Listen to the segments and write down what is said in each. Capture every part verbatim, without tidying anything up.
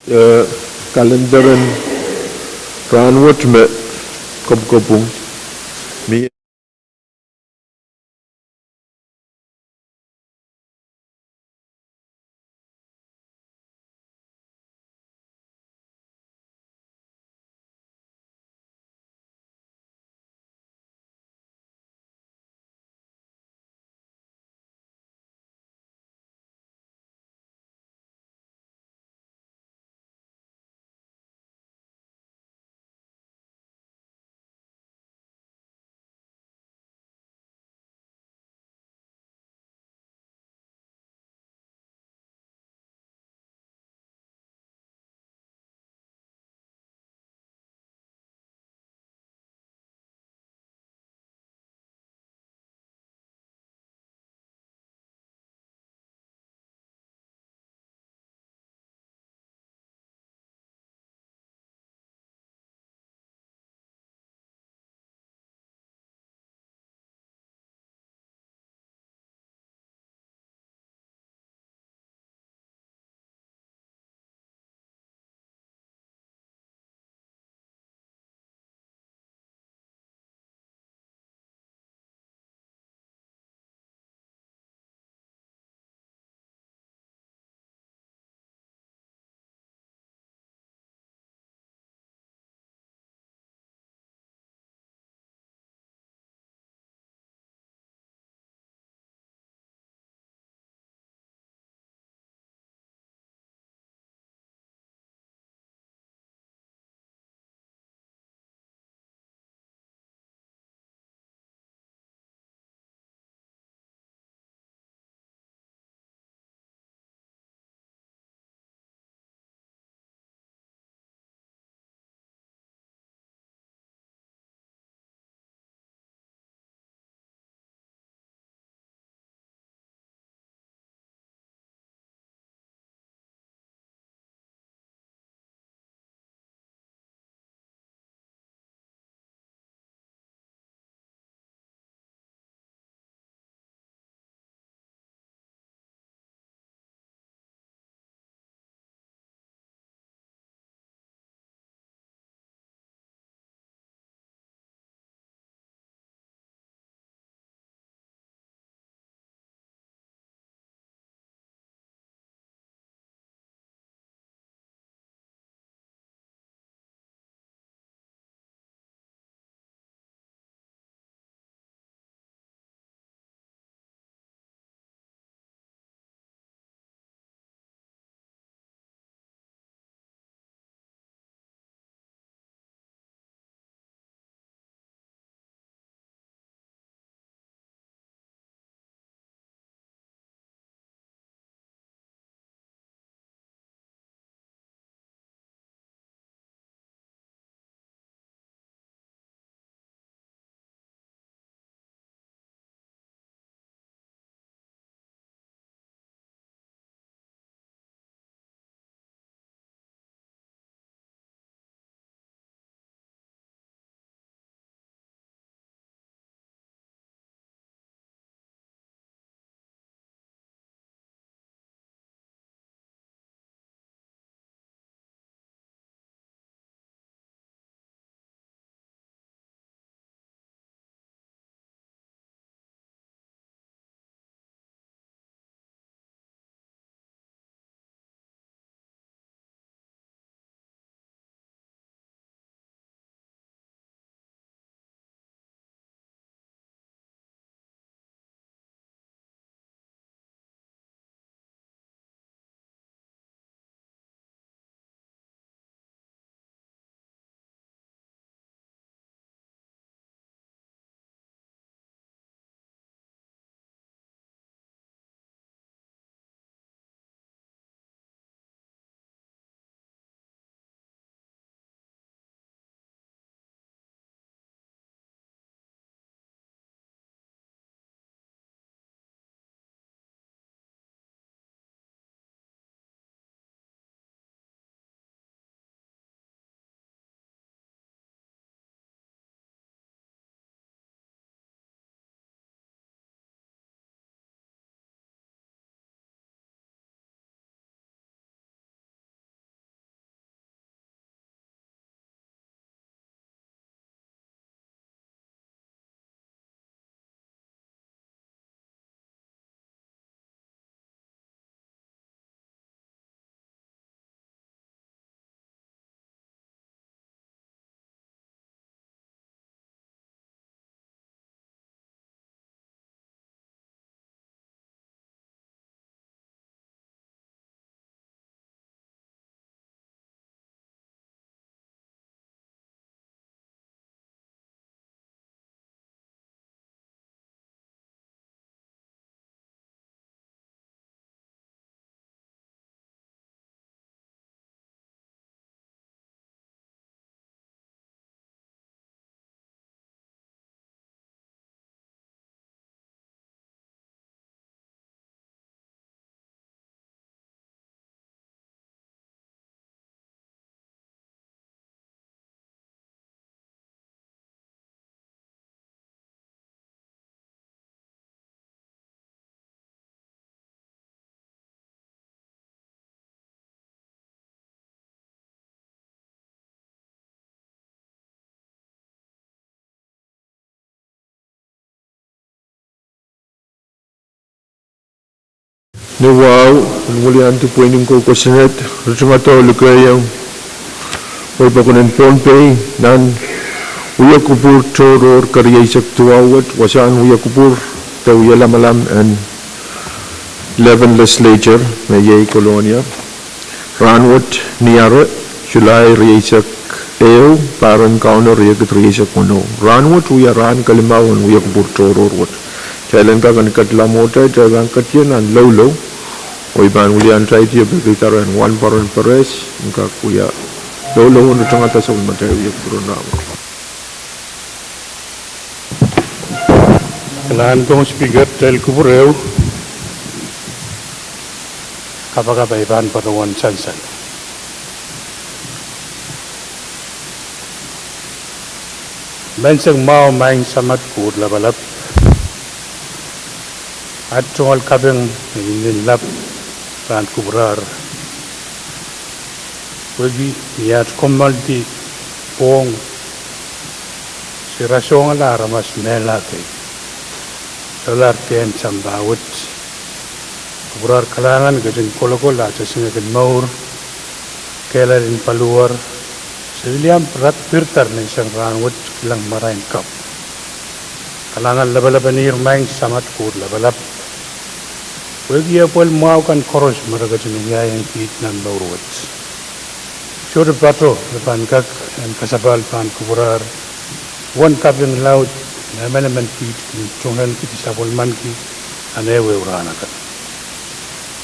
Eh, kalendar en rahnwet me kopwukopwung, mie Ni wahu, en weliandi pweinen kou kosonned, ritingada oh likehiong wehi pokon en Pohnpei nan wiakupwur tohrohr kerieisek duwau wet, wasahn wiakupwur de wialamalam en Leven Legislature me iei Kolonia. Rahnwet Niare, Sulai rieisek ehu, pahr en Kauno riekid rieisek weneu. Rahnwet wia rahn kelimau en wiakupwur tohrohr wet. Kitail en kak en ketla mwohtail, kitail pahn ketie nan loulou. Oh I pahn weliandi pwehki ih rehn wahnpoaron Perez, en kak wia loulou en ritingada sapwellimatail wiakupwur en rahnwet. Kalahngan komwi Speaker, kitail kupwur ehu. Kapakap ahi pahn patohwan sansal. Menseng mwahu, Maing Samat Koht Lapalap, at tungoal kaping me I men lap pahn kupwurahr pwehki ni at kommoaldi pwohng, se rasehngala aramas mehla kei, solahr kehn sampah wet. Kupwurahr kalahngan, ketin kolokol atail singek en mour, kehlail en paliwar, se pil iang pirdar nin sang rahnwet kilang marain kapw. Kalahngan lapalap en ihr Maing Samat Koht Lapalap, pwehki epwel mwahu kan koaros me re ketin wiahiong kiht nan mour wet. Sohte patoh me pahn kak en kasapahl pahn kupwurahr uwen kaping laud me emenemen kiht kin tungoalenki de sapwellimaniki nan ehuehu rahn akan.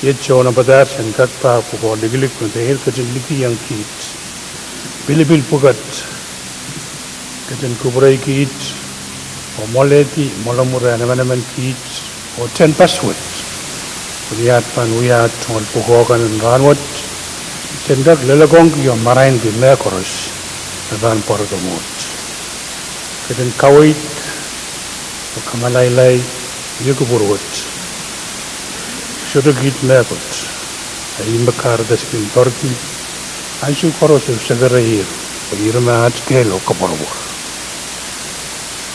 Iet sounpadahr sen kak pahn pwukoa likilik me dehr ketin likiong kiht pilipil pwukat, ketin kupwurei kiht oh mwoalehdi mwoalomw rehn emenemen kiht oh tehnpas wet. Pwe ni at pahn wia at tungoal pwukoa kan en rahnwet, sen kak loalokongki oh marainki mehkoaros me pahn pwarodo mwohd. Ketin kaweid oh kamalailai wiakupwur wet. Sohte kiht mehkot, a ih me kahrehda se kin poarki ansou koaros oh sekereier, pwe ihr me at kehl oh koapworopwor.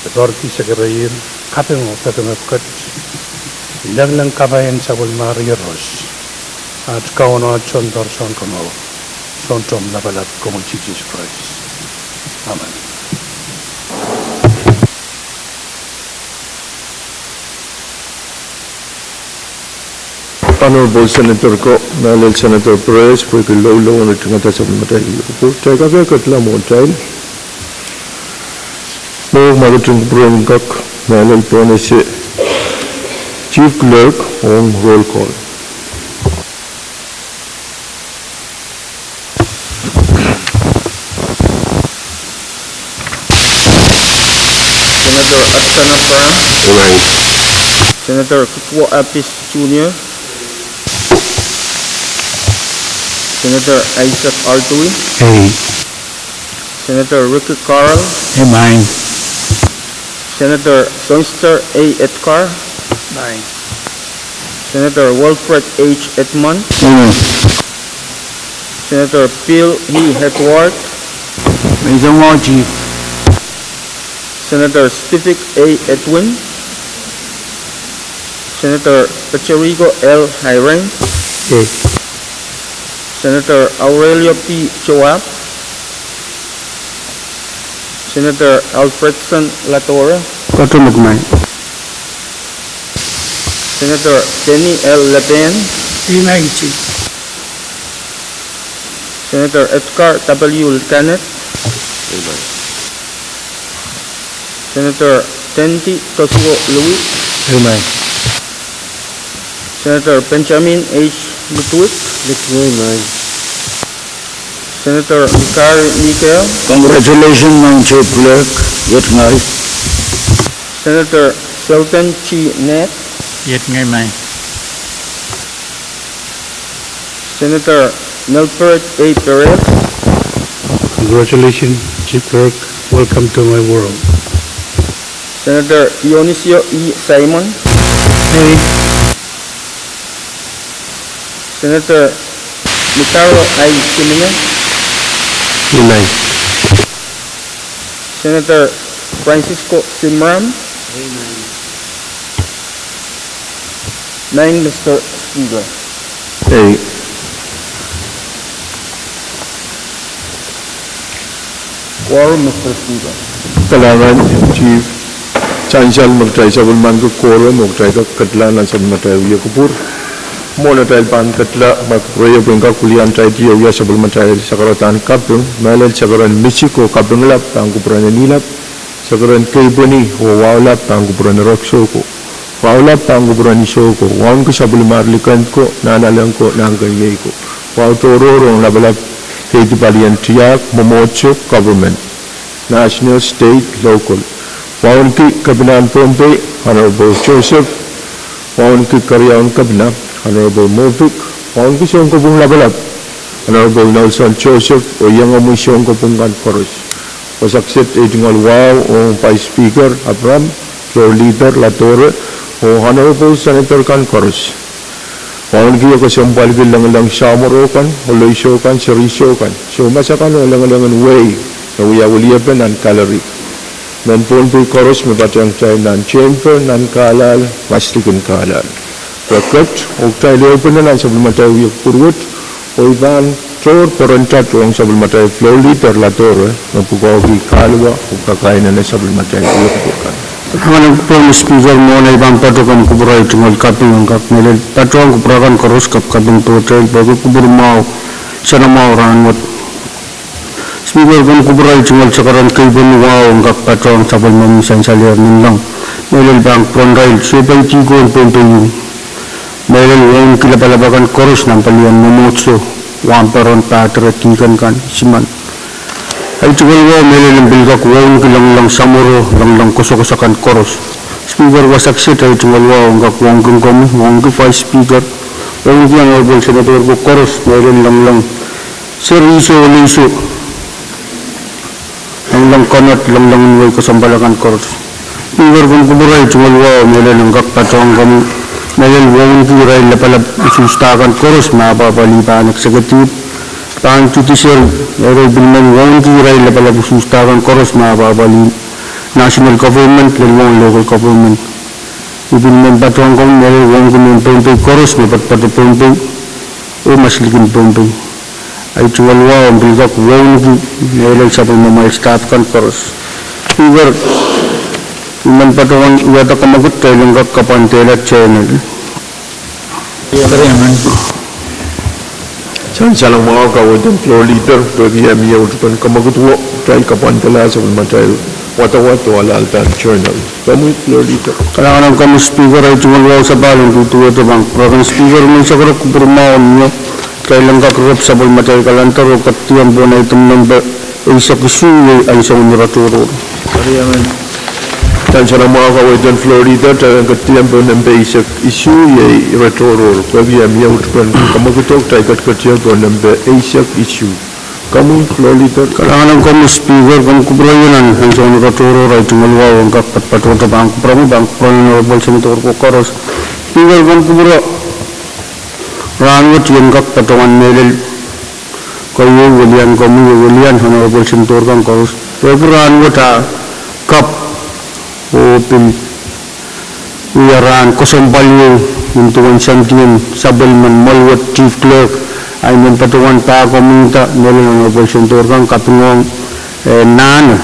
E poarki sekereier, kaping oh peki mepwukat, I lengileng kapai en sapwellimarier ros, at Kaun oh at Soundor Sounkomour, Sountomw Lapalap, komwi Sises Krais. Amen. Honorable Senator ko, mehlel Senator Perez, pwehki loulou en ritingada sapwellimatail wiakupwur, kitail kak ketla mwohtail. Mwo ma ketin kupwuren kak mehlel pohnese Chief Clerk ong roll call. Senator Attanapran. Amen. Senator Kekuo Apis Junior. Senator Isaac Altui. Aye. Senator Ricky Carl. Amen. Senator Soinster A. Etgar. Amen. Senator Wilfred H. Edmund. Amen. Senator Bill E. Edward. Praise the Lord, Chief. Senator Stefik A. Edwin. Senator Paceriko L. Hyrains. Yay. Senator Aurelio P. Joab. Senator Alfredson Ladora. Koatomw kin. Senator Denny L. Leben. Amen, Chief. Senator Edgar W. Licanet. Amen. Senator Tendi Tosuo Louis. Amen. Senator Benjamin H. Ludwig. Amen. Senator Mikari Mikael. Congratulations, Maing Chief Clerk, iet ngehi. Senator Sheldon G. Ned. Iet ngehi, Maing. Senator Nelbert A. Perez. Congratulations, Chief Clerk. Welcome to my world. Senator Dionisio E. Simon. Hey. Senator Mitaro I. Kimine. Amen. Senator Francisco Simram. Amen. Nang, Mister Speaker. Ei. Quorum, Mister Speaker. Kalahngan, Chief. Sansal me kitail sapwellimaniki quorum, oh kitail kak ketlahng nan sapwellimatail wia kupwur. Mwohn atail pahn ketla, ma kupwureio pwehn kak wiliandi atail wia sapwellimatail sakaradahn kaping, mehlel sakaradahn misik oh kaping lap pahn kupwuren Ehnilap, sakaradahn keipweni oh wahu lap pahn kupwuren Ereksoko, wahu lap pahn kupwuren Isoko, wauneki sapwellimar likend ko, nahnalek ko, nahnkeniei ko, wahu tohrohr ong lapalap, keidi palien tiahk, mwomwohdiso, government, national, state, local. Wauneki Kepinahn Pohnpei, Honorable Joseph, wauneki Keriaun Kepina, Honorable Moffitt, wauneki Sounkopwung Lapalap, Honorable Nelson Joseph, oh iengomwi Sounkopwung kan koaros. Wasa kiset ei tungoal wahu ong Vice Speaker Abraham, Floor Leader Latore, oh Honorable Senator kan koaros. Wauneki oh kesempwalki lengleng samworo kan, oleisou kan, serihsou kan, soumas akan oh lengleng en wehi me wia weliepen nan gallery. Mehn Pohnpei koaros me patehng kitail nan chamber, nan kahlahl, maslikin kahlahl. Pwe ket, oh kitail ehupene nan sapwellimatail wia kupwur wet, oh I pahn tohr peren tat ong sapwellimatail Floor Leader Latore me pwukoahki kahluwa oh kakainene sapwellimatail wia kupwur kan. Kalahngan ong Mister Speaker, mwohn ei pahn patohwan kupwur ei tungoal kaping, en kak mehlel patohwan kupwur akan koaros kak kaping pohtail pwehki kupwur mwahu, sene mwahu rahnwet. Speaker, ken kupwur ei tungoal sakaradahn keipweni wahu en kak patohwan sapwellimomwi sansalehr nanleng. Mehlel pahn kupwuren irail sohpeidi ko en Pohnpei, mehlel wauneki lapalap akan koaros nan palien mwomwohdiso, wahnpoaron, padre, dihken kan, isimen. Ei tungoal wahu mehlel en pil kak wauneki lengleng samworo, lengleng kosokos akan koaros. Speaker, wasa kiset ei tungoal wahu en kak wauneki komwi, wauneki Vice Speaker, wauneki Honorable Senator ko koaros, mehlel lengleng serihsou, oleisou, lengleng konot, lengleng en wehi, kesempwal akan koaros. Speaker, ken kupwur ei tungoal wahu mehlel en kak patohwan komwi, mehlel wauneki irail lapalap usuhsda kan koaros me apwapwalih, pahn executive, pahn judiciary, eri I pil men wauneki irail lapalap usuhsda kan koaros me apwapwalih, national government lel wauneki local government. I pil men patohwan komwi mehlel wauneki mehn Pohnpei koaros me poatopoatete Pohnpei oh maslikin Pohnpei. Ei tungoal wahu en pil kak wauneki mehlel sapwellimamwail staff kan koaros. Speaker, I men patohwan wiahda kamwekid kitail en kak kapwandehla journal. Sansal mwahu kaweid en Floor Leader pwehki eh mie utupen kamwekid wo kitail kapwandehla sapwellimatail wadawad oh alahldahn journal. Komwi Floor Leader. Kalahngan ong komwi Speaker, ei tungoal wahu sapahl en duduwehte pahn kupwur akan. Speaker, menseng kak kupwur mwahu mie, kitail en kak rep sapwellimatail calendar oh ketidiong pohn item nempe eisek isuh, iei ansoun ire tohrohr. Sansal mwahu kaweid en Floor Leader, kitail en ketidiong pohn nempe eisek isuh, iei ire tohrohr. Pwehki eh mie utupen kamwekido, kitail ketidiong pohn nempe eisek isuh. Komwi Floor Leader. Kalahngan ong komwi Speaker, ken kupwureio nan ansoun ire tohrohr ei tungoal wahu en kak patohdo pahn kupwuromwi, pahn kupwuren Honorable Senator ko koaros. Speaker, ken kupwure rahnwet en kak patohwan mehlel keieu welian komwi oh welian Honorable Senator kan koaros pwehki rahnwet ah kapw oh pil wia rahn kesempwal ieu nin duwen sendin sapwellimen Moluwet Chief Clerk, ahi men patohwan pahn komwihda mehlel Honorable Senator kan kapingohng eh Nahno,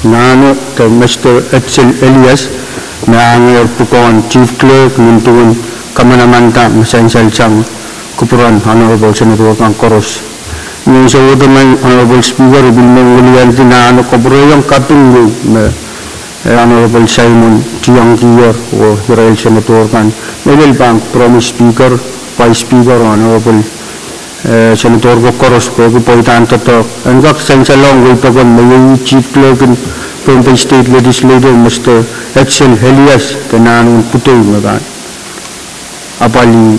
Nahno de Mister Edsel Elias, me ahngehr pwukoahn Chief Clerk nin duwen kamanamanda me sansal sang kupwuren Honorable Senator kan koaros. Ni ansou wet, Honorable Speaker, I pil men weliandi Nahno, kupwureiong kaping ieu me eh Honorable Simon tiongkier oh irail Senator kan, mehlel pahn kupwuromwi Speaker, Vice Speaker, Honorable eh Senator ko koaros pwehki pweidahn doadoahk en kak sansalohng wei pokon me iei Chief Clerk en Pohnpei State Legislature, Mister Edsel Elias, de Nahno en pwudohu me pahn apwalih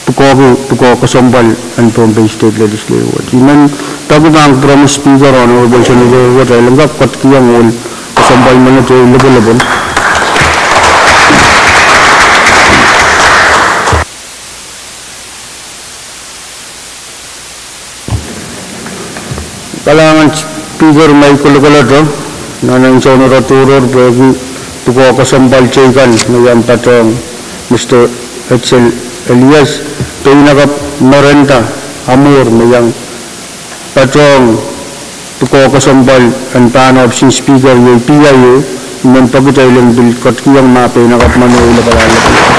pwukoahki pwukoa kesempwal en Pohnpei State Legislature wet. I men peki pahn kupwuromwi Speaker, Honorable Senator wet, kitail en kak ketikihong ohl kesempwal menet oh lepelepel. Kalahngan Speaker, me I kolokolodo nan ansoun ire tohrohr pwehki pwukoa kesempwal teikan me I en patohwan Mister Edsel Elias, peinakapw me re nda amwur me iang patohng pwukoa kesempwal en pahn ohpis en Speaker iei P I O, I men peki kitail en pil ketikihong ma peinakapw mwohn ehu lapalahn lapalahn.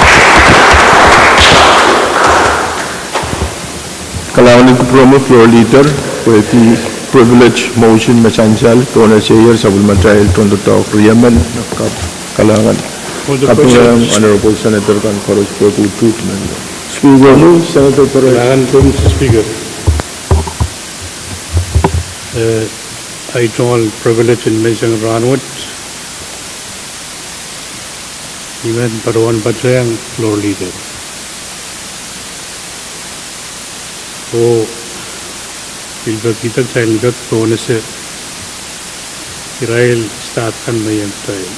Kalahngan en kupwuromwi Floor Leader, pwehki privilege motion me sansal, pohnese ier sapwellimatail tohndoadoahk riemen, kalahngan. Kaping Honorable Senator kan koaros pwehki utuht men. Speaker. Senator Perez. Kalahngan, Mister Speaker. Eh, ahi tungoal privilege en menseng rahnwet, I men patohwan patohng Floor Leader. Oh, pil pekihda kitail en kak pohnese irail staff kan me iang kitail.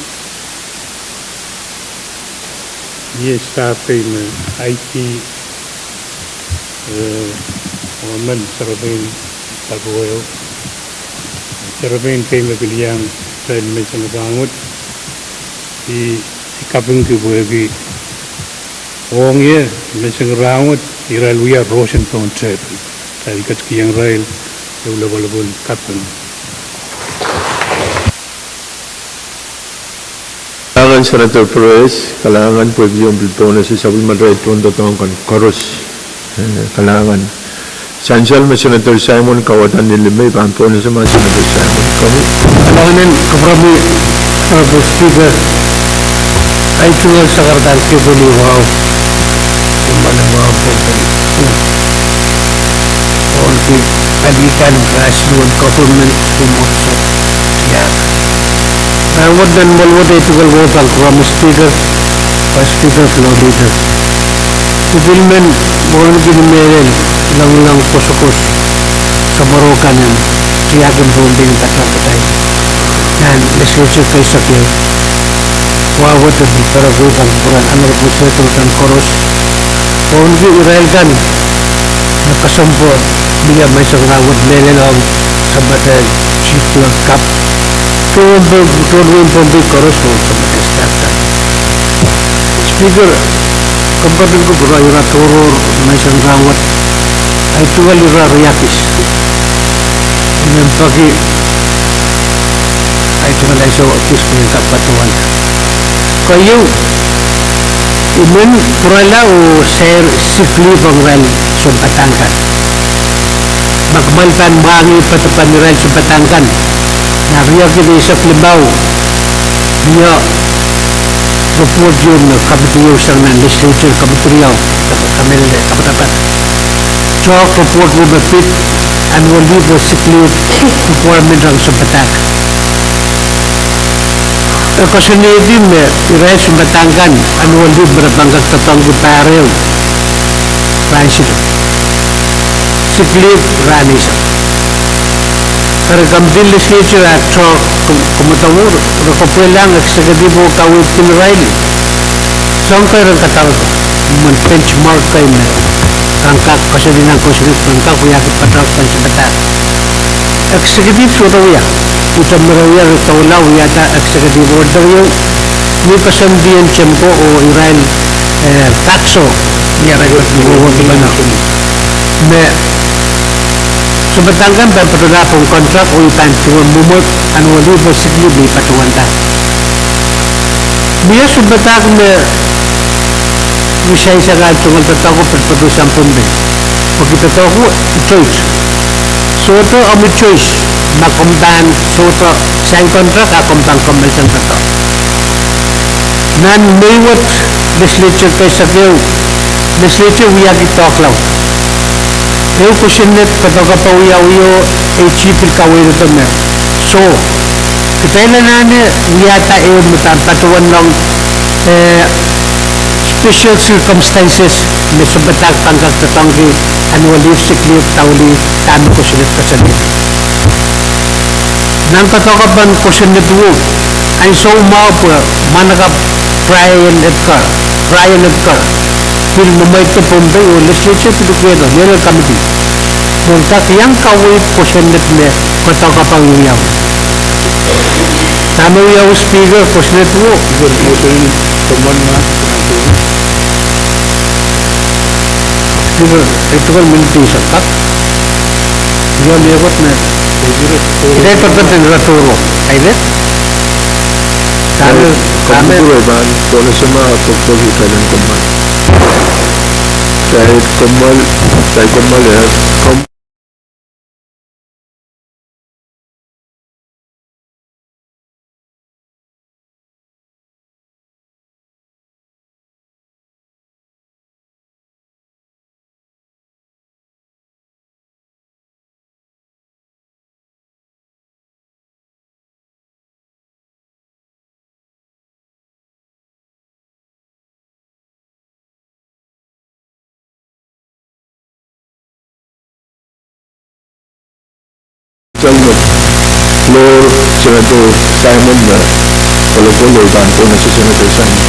Iei staff kei me aiti, eh, oh men serepein, takueo, serepein kei me pil iang kitail menseng rahnwet, I, I kapingki pwehki ong ie menseng rahnwet irail wia roson pohn tepil, kitail ketikihong irail ehu lapalap en kaping. Kalahngan Senator Perez, kalahngan pwehki omw pil pohnese sapwellimatail tohndoadoahk kan koaros. Eh, kalahngan. Sansal me Senator Simon kauwada ni lime, I pahn pohnese ma Senator Simon, komwi. Kalahngan en kupwuromwi Honorable Speaker, ahi tungoal sakaradahn kekeluh wahu, kumwail wahu pwopwon, ohlki pali kan, rasluwen government, kumwail soh, tiahk. Rahnwet nan mwoalwet ahi tungoal wahu pahn kupwuromwi Speaker, Vice Speaker, Floor Leader. I pil men wauneki ni mehlel, loanglong koasoakoas samworo kan en tiahk en Pohnpei en patohkihda nan legislature keisek ehu. Wahu wet en pil pere kupwuren Honorable Senator kan koaros, wauneki irail kan me kesempwal mie menseng rahnwet, mehlel ong sounpatail chief clerk kapw, tohn, tohn wehin Pohnpei koaros, oh sounpatail staff kan. Speaker, komw ketin kupwure ira tohrohr menseng rahnwet, ahi tungoal ira riakis. I men peki ahi tungoal ansou ekis pwehn kak patohwanda. Keieu, I men pwurala oh sair sick leave ong irail sounpadahk kan. Ma kumwail pahn mwahngih poadoapoad en irail sounpadahk kan, nan riekid eisek limau, mie report ieu me committee ieu sang nan legislature committee ieu, kamehlele, kapoadoapoad. Toahk report wo me pid annual leave oh sick leave requirement ong sounpadahk. E koasoanehdi me irail sounpadahk kan annual leave me re pahn kak doadoahngki pahr ehu, rahn siluh. Sick leave rahn eisek. Eri committee legislature ah toahk, komw, komw medewe, re kapwaiada executive oh kaweidki irail soahng me re kadarodo, mwohn benchmark kei me pahn kak koasoandi nan kosonned pahn kak wiahki patohwan sounpadahk. Executive sohte wia. Ihte me re wia, re doula wiahda executive order ieu, ni koasoandien Temko oh irail, eh, pakso, ni arail me sounpadahk kan pahn patohla pohn contract oh I pahn duwen mwomwe annual leave oh sick leave me I patohwanda. Mie sounpadahk me resign sang ahl tungoal doadoahko patohdo sang Pohnpei, pwehki doadoahko itoit. Sohte omwi choice ma komw pahn sohte sign contract a komw pahn compel sang doadoahk. Nan Mei wet legislature keisek ehu, legislature wiahki doadoahk laud. Ehu kosonned, doadoahk kapw wiawi oh, AG pil kaweid me soh, kitail anahne wiahda ehu me pahn patohwan ong, eh, special circumstances me sounpadahk pahn kak doadoahngki annual leave, sick leave, tauli, dahme kosonned koasoanehdi. Nan doadoahk kapw en kosonned wo, ansou mwahu pwe mwahnakapw Brian Edgar, Brian Edgar pil mwemweidki Pohnpei oh legislature pil ukehdo, legislature committee, mwohn kak iang kaweid kosonned me doadoahk kapw wiawi. Dahme wiawi Speaker, kosonned wo? Ehu tukwei minit eisek pak. Ia mie wet me. Irail pepet en ira tohrohr. Kaidehk. Dahme, dahme. Komw pahn kohla sema, komw pahn irail en komw. Irail komw, irail komw, eh, komw. Floor, Senator Simon, eh, kolokol, eh, pahn kohla Senator Simon.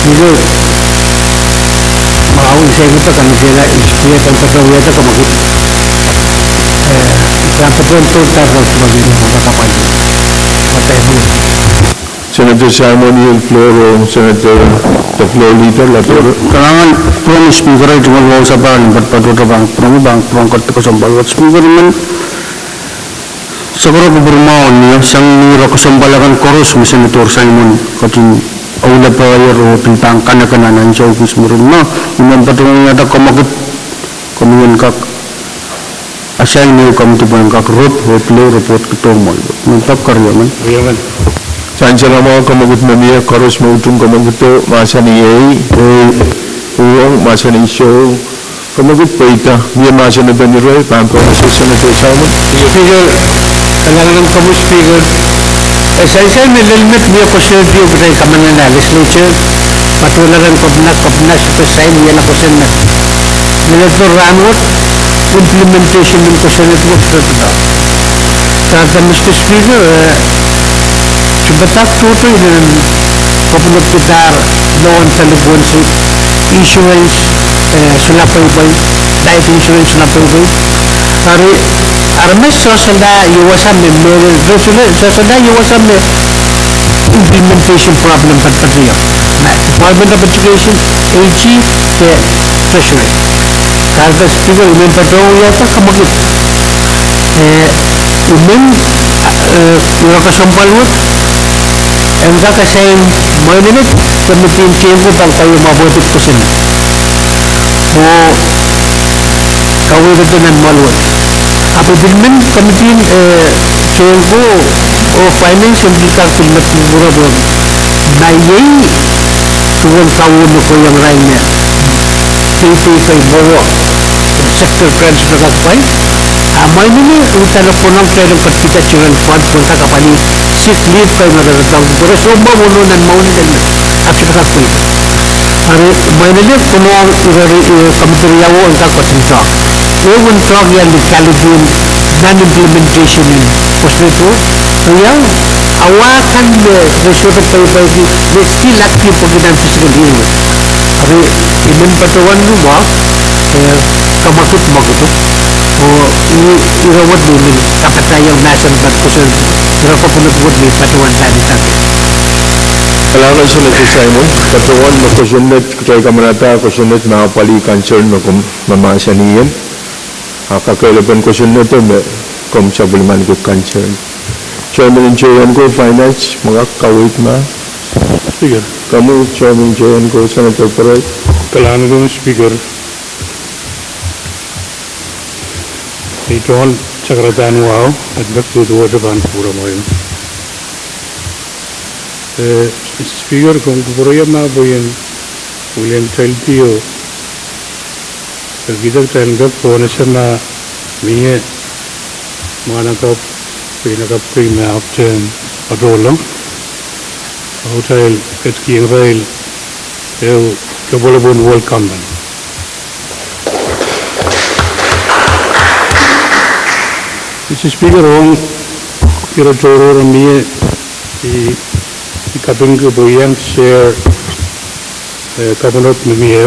Ih, mwahu, I sehse pwe komw kihla, I sehse pwe komw kihla, eh, I sehse pwe komw kihla. Senator Simon, iei floor, oh, Senator, the floor leader, la floor. Kalahngan, Madam Speaker, I tungoal wausapahl en patohdo pahn, pahn, pahn, pahn kat kesempwal wet Speaker men. Sakra kupwur mwahu ni, sang ni ira kesempwal akan koaros me Senator Simon ketin aula paier oh pil pahn kanekene nan ansou kis mwurin me, I men patohwan wiahda komw kak, komw en kak assign ehu komw pahn kak rop oh pil report kihdo mwahu. Men pak kariaman. Kariaman. Sansal mwahu komw kak me mie koaros me utung komw kihdo mahsanih ei, eh, uhwong mahsanih soh. Komw kak pweida, mie mahsen eden irail, pahn pwehn Senator Simon. Speaker, kalahngan komwi Speaker. Eh, sansal me lel met mie kosonned ieu kitail kamenala legislature, patohla ren kepina, kepina sohte sign, wiahla kosonned. Leledo rahnwet, implementation en kosonned wet sohte. Kahrehda Mister Speaker, eh, sohte padahk tohto inenen kopwunod kitail loan, delinquency, insurance, eh, solahr pweipwei, life insurance solahr pweipwei. Eri, aramas solahr iawasa me, me, solahr, solahr iawasa me implementation problem patopato. Na Department of Education, A G, de Treasury. Kahrehda Speaker, I men patohwan wiahda komw kak, eh, I men, eh, ira kesempwal wet en kak assign mwahnile komiti en tehnko pahn kawia mwahu pwehki kosonned. Oh, kaweid eden nan mwahl wet. Ahpw pil men komiti en, eh, tehnko oh finance en pil kak pil met kupwure pwe ma iei duwen kaweid me kohiong irail me, pei, pei, pei mwowe, sector grants me kak pwei. A mwahnile, udahn e konehng kitail en ketikihda children fund pwehn kak apwalih sick leave kei me re doadoahngki pwe re soumwahu oh nan mwahnile me, ahpw sohte kak pweida. Eri mwahnile konehng ire, eh, komiti riau en kak ketin doadoahk. Ehu en doadoahk iei legality en non-implementation en kosonned wet. Riau, awa kan me re sohte pweipweiki, me still active pwehki nan fiscal year wet. Eri I men patohwan wiahda, eh, komw kak mwekid. Oh, I, ire wet me I men kapatahiong mahsen pahn kosonned, ire kopwunod wet me I patohwan pahn idake. Kalahngan Senator Simon, patohwan me kosonned, kitail kamanada kosonned me apwalih concern me komw mahsanih ien. A kakehlapen kosonnedo me komw sapwellimaniki concern. Chairman en Joint Committee Finance, me kak kaweid ma. Speaker. Komwi Chairman en Joint Committee, Senator Poroid. Kalahngan Speaker. Itohn sakarada wahu, at bek duduwehte pahn kupwure mwahu. Eh, Mister Speaker, komw kupwure ma pwe I en wiliandi kitail pil pil kihda kitail en kak pohnese ma mie mwahnakapw, peinakapw kei me ahpwtehn patohlong. Ahpw kitail ketikihong irail ehu kepwehpwehn welcome. Mister Speaker, ong ire tohrohr me mie, I, I kapingki pwe I iang share, eh, kapwunod me mie.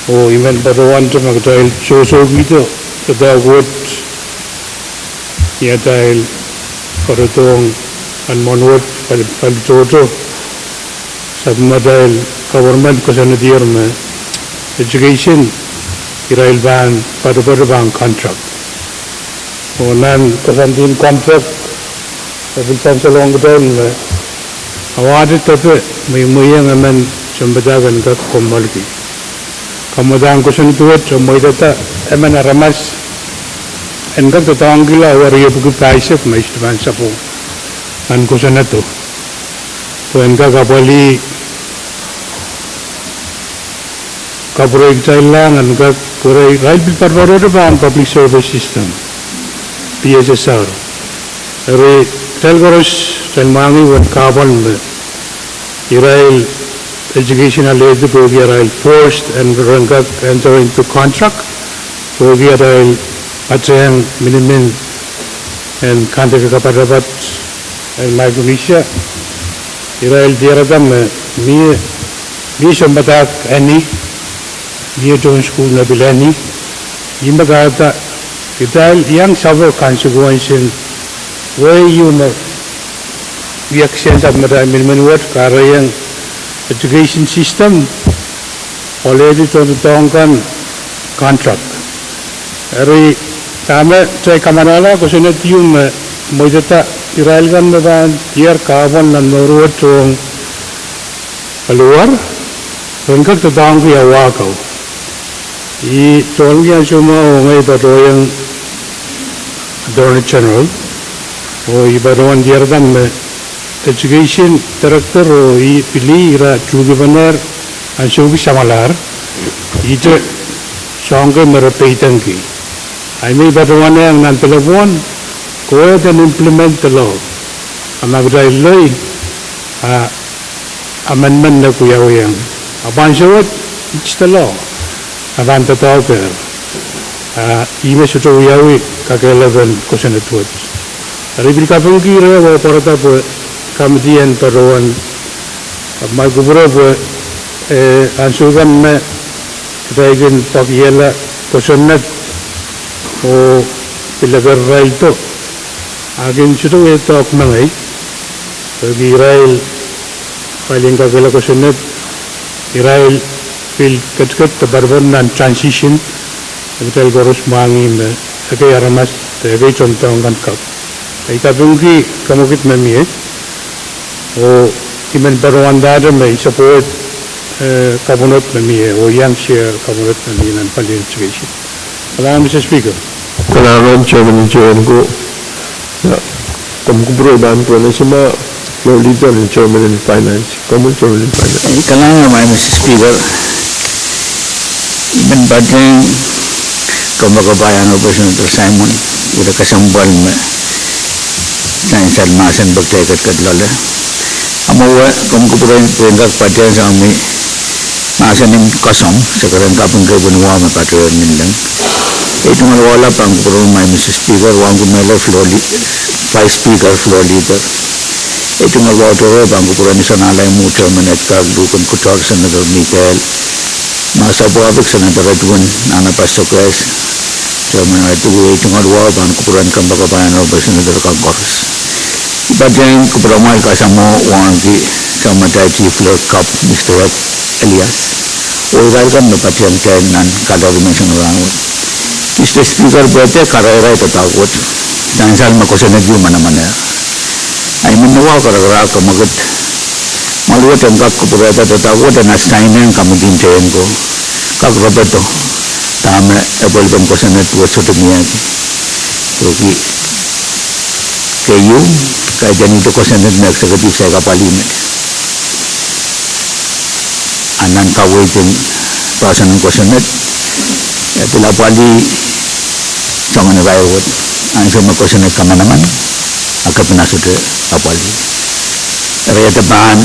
Oh I men patohwante ma kitail sohsohkihdo doadoahk wet ni atail karadohng en mwohn wet pali, pali tohto. Ahpw ma atail government koasoanedier me education, irail pahn poatopoat pahn contract. Oh nan koasoandien contract, e pil sansalohng kitail me awa depe mweimweiong emen sounpadahk en kak kommwalki. Kamwadahn kosonned wet oh mweidada emen aramas en kak doadoahngkihla wari epwiki pahisek me I sohte pahn sapwung nan kosonnedo, pwe en kak apwalih kapwurei kitail lahng en kak pwurei, irail pil poatopoatohte pahn public service system, P S S R. Eri kitail koaros, kitail mwahngih uwen kahpwal me irail education alehdi pwehki arail forced en ren kak enter into contract, pwehki atail patehng minimin en kandeke kapatapat en Micronesia. Irail diarada me mie, mie sounpadahk eni, mie tohn sukuhl me pil eni, ih me kahrehda kitail iang suffer consequence en wehi ieu me I extend ahpw me atail minimin wet kahrehiong education system alehdi tohn doadoahk kan contract. Eri dahme kitail kamanahla, kosonned ieu me mweidada irail kan me pahn diar kahpwal nan mour wet ong paliwar, ren kak doadoahngki awa ko. I tohnki ansou mwahu oh ngehi patohwan Attorney General, oh I patohwan diarada me Education Director oh ih pil ira tuhkipenehr ansou kis samwalahr, ihte soahng kei me re peidengki. Ahi me I patohwanohng nan delepwohn, kowe en implement the law. A ma kitail loi, a amendment nek wiawiong. A pahn sewed, it's the law. A pahn doadoahkehr. A ih me sohte wiawi kakehlep en kosonned wet. Eri I pil kapingki reh oh pwarada pwe committee en patohwan, ahpw ma I kupwure pwe, eh, ansou kan me kitail kin pwakihala kosonned oh pil eker irail do, a kin sohte wia doadoahk mengei, pwehki irail palien kakehlaka kosonned, irail pil ketiket de poatopoat nan transition, e kitail koaros mwahngih me ekei aramas de ekei tohndoadoahk kan kak. I kapingki kamwekid me mie, oh I men patohwandahte me I support, eh, kapwunod me mie, oh iang share kapwunod me mie nan palien education. Kalahngan, Mister Speaker. Kalahngan, Chairman en Chen Ko. Ia, komw kupwure pahn pwurehng ese ma Floor Leader en Chairman en Finance. Komwi Chairman en Finance. Eh, kalahngan, Mister Speaker. I men patehng kempoakepahi Honorable Senator Simon, ire kesempwal me sansal mahsen pwe kitail ketiket loale. A mwowe komw kupwure pwe en kak patehng sang mi mahsen en koasoam, se keren kaping kei pwe ni wahu me patohwan nin leng. Ei tungoal wahu lap pahn kupwure ma Mister Speaker, wahngu mehla Floor Lea-, Vice Speaker, Floor Leader. Ei tungoal wahu tohrohr pahn kupwure ni Sonahlai Mwo, Chairman Edgar, Luken Kutor, Senator Mikael, ma sapwapik Senator Edwin, Nana Pastor Kes, Chairman Adu, ei tungoal wahu pahn kupwure kempoakepahi Honorable Senator kan koaros. I patehng kupwuramwail kasamwo wauneki Samataiti Floor Kap, Mister Ed Elias, oh irail kan me patehng kitail nan kalohrimen sang rahnwet. Mister Speaker, pwehde kahrehda doadoahk wet, sansal me kosonned ieu manaman. Ahi men wahu karakarahk kamwekid. Mwahl wet en kak kupwurehda doadoahk wet en assign-eng committee en Chen Ko, kak repedo dahme epwelpen kosonned wet sohte mie. Pwehki keieu, kaidehn ihte kosonned me executive sai kapwalih met. A nan kaweid en poahsoan en kosonned, e pil apwalih soangen irair wet. Ansou me kosonned kamanaman, a kepina sohte apwalih. Eri e pahn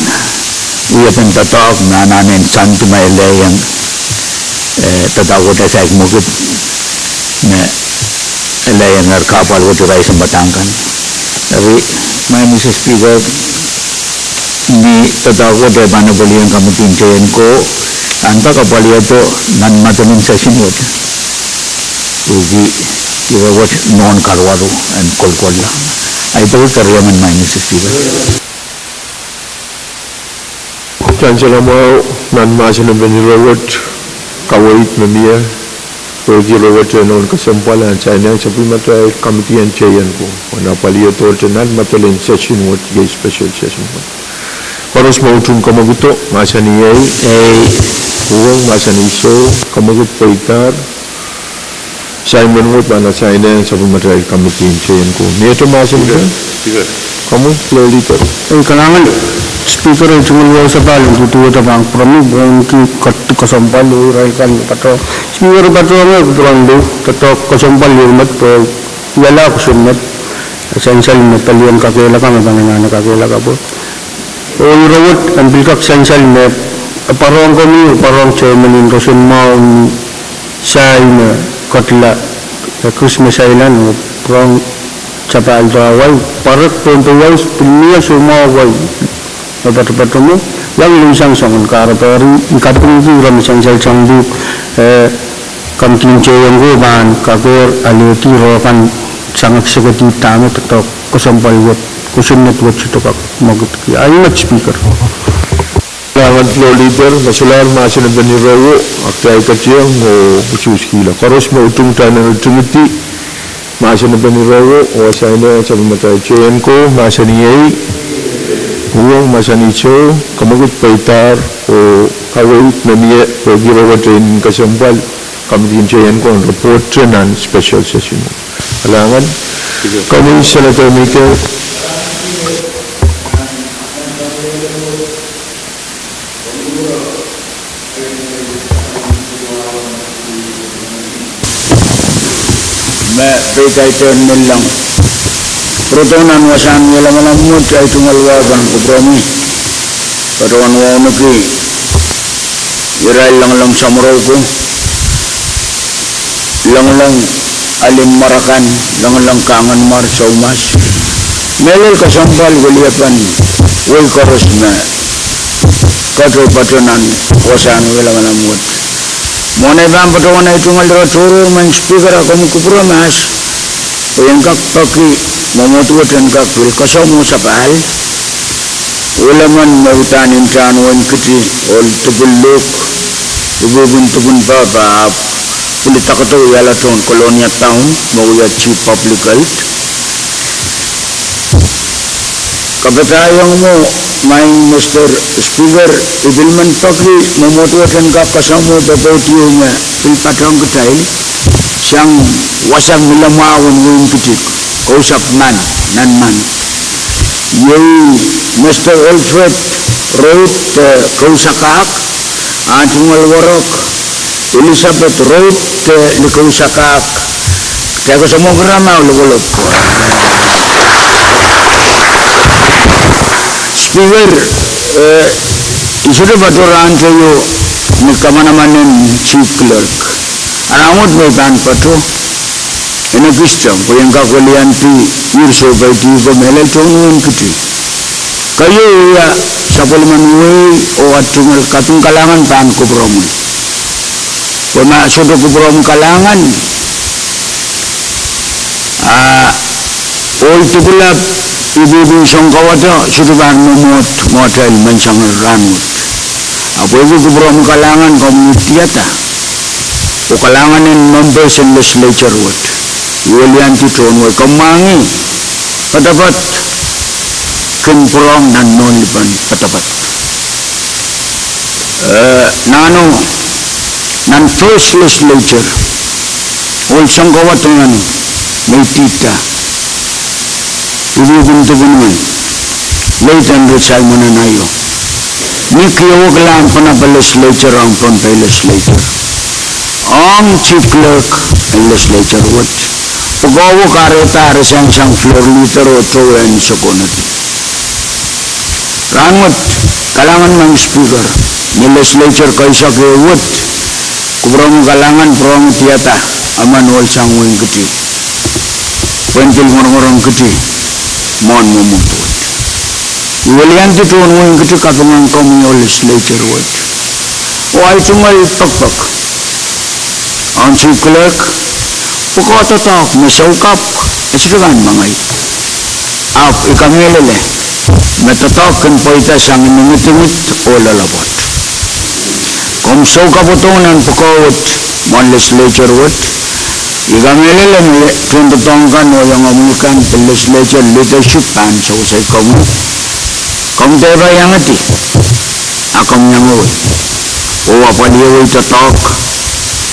wiepen doadoahk me anahne en soandi me elehieng, eh, doadoahk wet e saik mwekid me elehieng irair kahpwal wet irail sounpadahk kan. Eri, ma Mister Speaker, ni doadoahk wet e pahn apwalih en committee en Chen Ko, en kak apwalihdo nan madamen session wet. Pwehki ire wet nohn karuwaru en kolkola. Ahi pwehki keriemen ma Mister Speaker. Sansal mwahu nan mahsen en peni rewet, kaweid me mie, pwehki rewet en nohn kesempwal en sain en sapwellimatail kamidi en teienku. Wen apwalih authority nan medal en session wet, iei special session wet. Koaros me utung kamwekid, mahsanih ei. Uhwong, mahsanih sou. Kamwekid pweidahr. Sain men wet pahn sain en sapwellimatail kamidi en teienku. Mie te mahsen? Komwi, Floor Leader. Ei, kalahngan, Speaker, ei tungoal wahu sapahl en duduwehda pahn kupwuromwi pwehki kat kesempwal oh irail kan patohng. Speaker, patohng, eh, kupwuren lih, doadoahk kesempwal ieu met pwe wiahla kosonned, sansal me pelien kakehlaka me pahn anahne kakehlaka pwe oh ire wet en pil kak sansal me pwarohng komwi, pwarohng chairman en roson mwahu ni sahi me ketla, eh, Christmas Island oh pwurehng sapahlda wai, pwarek Pohnpei House pil mie soumwahu wai me patopato mwo, iang limsang soangen kahrepe eri, I kapingki ire me sansal sang duhp, eh, kamidi en teienku pahn kakehr alehdi re kan sang eksekedi dahme doadoahk kesempwal wet, kosonned wet sohte kak mwekidki. Ahi met Speaker. Kalahngan Floor Leader, me solahr mahsen en peni rewet, ak dai ketieng oh usuhskihla. Koaros me utung, dahnan utung edi mahsen en peni rewet oh sain en sapwellimatail teienku, mahsanih ei. Uhwong, mahsanih sou. Kamwekid pweidahr oh kaweid me mie pwehki rewet en kesempwal kamidi en teienku en report nan special session. Kalahngan. Komwi, Senator Mike. Me peidahte nellahng pwurodo nan wasahn wie lamalam wet, ahi tungoal wahu pahn kupwuromwi patohwan wauneki irail lengileng samworo ko, lengileng alin mwar akan, lengileng kahngenmwar soumas, mehlel kesempwal weliepen wehi koaros me ketido patohwan nan wasahn wie lamalam wet. Mwohn ei pahn patohwan ahi tungoal tohrohr, Madam Speaker, a komw kupwure mahs pwe I en kak peki mwomwohd wet en kak pil kesempwal sapahl, oh lemmwen me uhdahn intahn wenkiti ohl dipwin luhk, ipwipwin dipwin pahpa, ahpw pil idek doh wiahla tohn Kolonia Town me wia Chief Public Health. Kapatahiong mwo, Madam Speaker, I pil men peki mwomwohd wet en kak kesempwal pwe pwoud ieu me pil patohwan kitail sang wasa milamwahu en wenkiti, Kousapw Mahn, nan Mahn. Iei Mister Alfred Road, eh, Kousakahk, ah tungoal werek Elizabeth Road, eh, Likousakahk. Kitail kesempwal kiramah oh lopwolopw. Speaker, eh, I sohte patoh rahn teio ni kamanaman en Chief Clerk. A rahn wet me I pahn patoh, e nekisto pwe I en kak weliandi ire sohpeidi ko mehlel tohn wenkiti. Keieu wia sapwellimen wehi oh atungoal kaping kalahngan pahn kupwuromwi. Pwe ma sohte kupwuromwi kalahngan, a, ohl dipwilap ipwipwin Sounkowato sohte pahn mwomwohd mwohtail menseng en rahn wet. A pwehki kupwuromwi kalahngan komwi tiada, oh kalahngan en members en legislature wet, I weliandi tohn wehi, komw mwahngih poadoapoad kin pwurehng nan nohn lipan poadoapoad. Eh, nano, nan first legislature, ohl Sounkowato nan Meitei, ipwipwin dipwin men, late Henry Simon Anaio, ni kihwei kilang pahn legislature ong Pohnpei legislature, ong Chief Clerk en legislature wet, pwukoa wo kahrehda re sang sang floor leader oh towe en sokonedi. Rahn wet, kalahngan Madam Speaker, ni legislature kaisek ehu wet, kupwuromwi kalahngan pwurehng tiada emen ohl sang wenkiti pwehn pil ngorongorong kiti mwohn mwomwohd wet. I weliandi tohn wenkiti kaping ong komwi ohl legislature wet. Oh ahi tungoal pekpek ong Chief Clerk, pwukoa doadoahk me soukapw e sohte pahn mengei. Ahpw I kamehlele me doadoahk kin pweida sang ngidingid oh loalopwoat. Komw soukapo doh nan pwukoa wet mwohn legislature wet. I kamehlele me tohndoadoahk kan oh iangahki kan pil legislature leadership pahn sewese komwi. Komw dehpa iangedi, a komw iangawei, oh apwalih ehu ei doadoahk.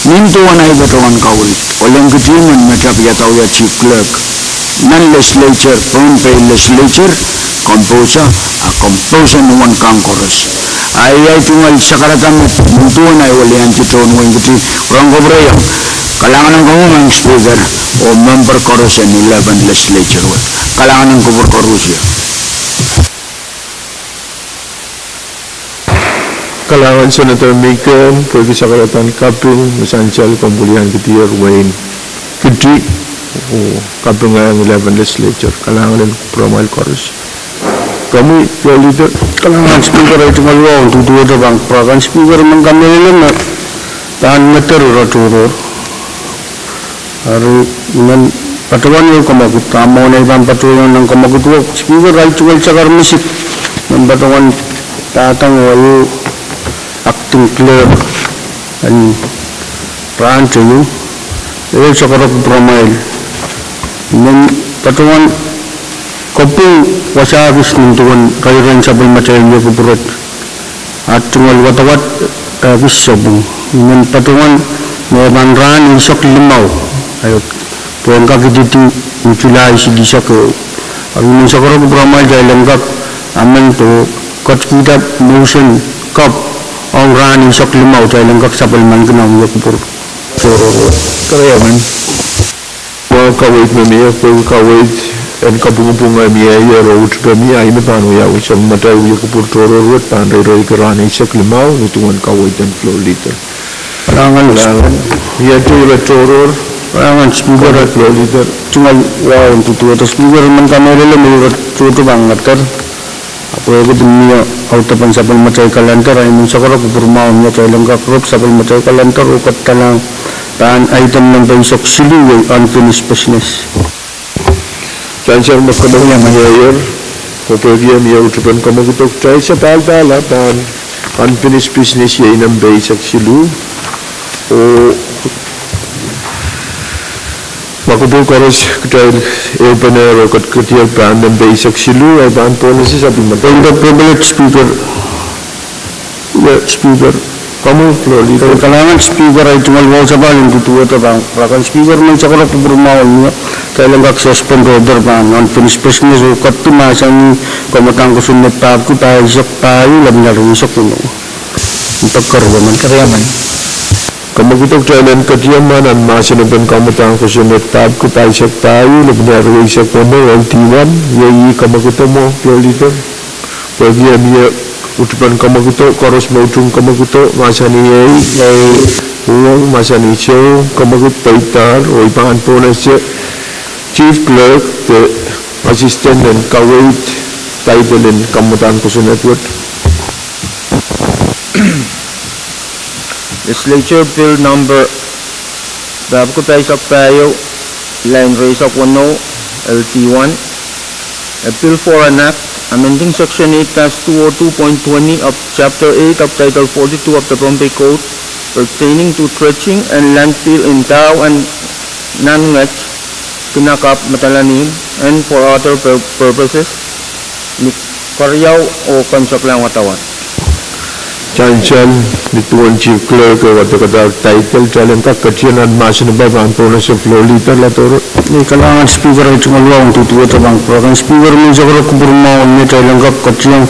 Nin duwen ei patohwan kaweid, oleng kitimen me tapihada wia chief clerk nan legislature, Pohnpei legislature, komposer, a komposer ni wen kan koaros. A ei tungoal sakarada me nin duwen ei weliandi tohn wein keti, pwurehng kapwurehiong. Kalahngan en komwi Madam Speaker, oh member koaros en eleven legislature wet. Kalahngan en kupwur koaros. Kalahngan Senator Meikem, pwehki sakaradahn kaping me sansal komw weliandier wein keti, oh kaping en eleven legislature. Kalahngan en kupwuramwail koaros. Komwi Floor Leader. Kalahngan Speaker, ei tungoal wahu en duduwehte pahn kupwur akan. Speaker, I men kamehlele me pahn ngeder ire tohrohr. Eri, I men patohwan ehu kamwakid, a mwohn ei pahn patohiong nan kamwakid wet, Speaker, ei tungoal sakar misik, I men patohwan padahng ehu acting clerk en rahn teio, ehu sakar kupwuramwail. I men patohwan kaping wasa kis nin duwen reirei en sapwellimatail wia kupwur wet. A tungoal wadawad, eh, kis sapwung. I men patohwan me pahn rahn eisek limau, eh, pwehn kak ididi ni July silihsek ehu. A I men sakar kupwuramwail kitail en kak amend oh ketikihda motion kapw ong rahn eisek limau kitail en kak sapwellimaniki nan wia kupwur tohrohr. Koaros men. Wa kaweid me mie, pwehki kaweid en kapwungpwung me mie, ire utupe mie, a I me pahn wiawi sapwellimatail wia kupwur tohrohr wet pahn reireiki rahn eisek limau, ni duwen kaweid en Floor Leader. Kalahngan. Kalahngan. Mie ire tohrohr. Kalahngan Speaker. Floor Leader. Tungoal wahu en duduwehte Speaker, I men kamehlele me ire tohto pahn ngeder. Ahpw e kak mie audepen sapwellimatail calendar, a I men sakar kupwur mwahu me kitail en kak rep sapwellimatail calendar oh ketidoalahng pahn item nempe eisek siluh, iei unfinished business. Sansal me kemehla mie ire, oh pwehki mie utupen kamwakido, kitail sapahlpahla pahn unfinished business, iei nempe eisek siluh. Oh ma kupwur koaros kitail ehupene oh ketikihdier pahn nempe eisek siluh, ei pahn pohnese sapwellimatail. Under privilege Speaker. Speaker. Komwi Floor Leader. Kalahngan Speaker, ei tungoal wahu sapahl en duduwehte pahn kupwur akan. Speaker, I men sakar kupwur mwahu me kitail en kak suspend order pahn unfinished business oh ketido mahsanih kamwadahn kosonned pahpwiki pahisek pahieu, lepin ire eisek weneu. Kamwakido, kitail en ketien nan mahsen en pahn kamwadahn kosonned pahpwiki pahisek pahieu, lepin ire eisek weneu, L D one, iei kamwakido mwo Floor Leader. Pwehki mie utupen kamwakido, koaros me utung kamwakido, mahsanih ei, uhwong, mahsanih soh, kamwakid pweidahr, oh I pahn pohnese Chief Clerk de Assistant en kaweid title en kamwadahn kosonned wet. Legislature Bill number pahpwiki pahisek pahieu, line ire eisek weneu, L D one. A bill for an act amending section eight dash two oh two point twenty of chapter eight of title forty-two of the Pohnpei Code pertaining to dredging and landfill in Tau and Nangaj, Kinabalu, Madolenihmw, and for other pur-, purposes. Ni keriau oh komw saklahng wadawad. Sansal, ni duwen Chief Clerk e wadek title, kitail en kak ketien nan mahsen en pahn pohnese Floor Leader, la tohrohr. Kalahngan Speaker, ei tungoal wahu en duduwehte pahn kupwur akan. Speaker, I men sakar kupwur mwahu me kitail en kak ketien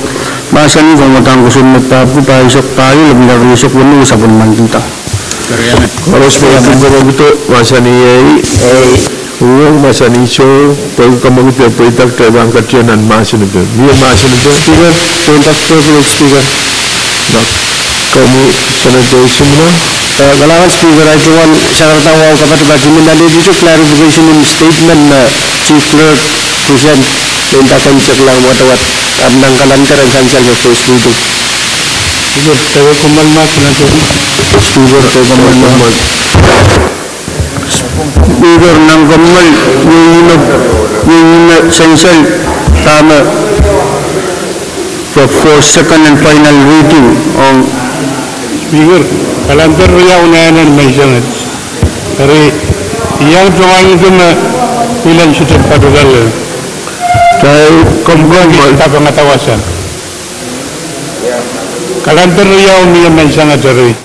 mahsanih kamwadahn kosonned pahpwiki pahisek pahieu, lepin ire eisek weneu, sapwellimanikihda. Koaros me utung kamwakido, mahsanih ei. Uhwong, mahsanih soh, pwehki kamwakido pweidahr, kitail pahn ketien nan mahsen en pahn. Mie mahsen en pahn. Speaker, point of privilege, Speaker. Komwi Senator Sumner. Eh, kalahngan Speaker, ei tungoal sakarada wahu kapatapat, I men alehdi clarification en statement me Chief Clerk present, me I pahn kak saklahng wadawad, ahpw nan calendar en sansal me first reading. Speaker, Speaker, nan kommoal, iei me, iei me sansal, dahme The fourth, second and final reading ong Speaker, kalender riau, nainei menseng, eri, iang tungoal kin me pil en sohte patohla. Tahi komw komw tapeng adawasan. Kalender riau mie menseng, eri.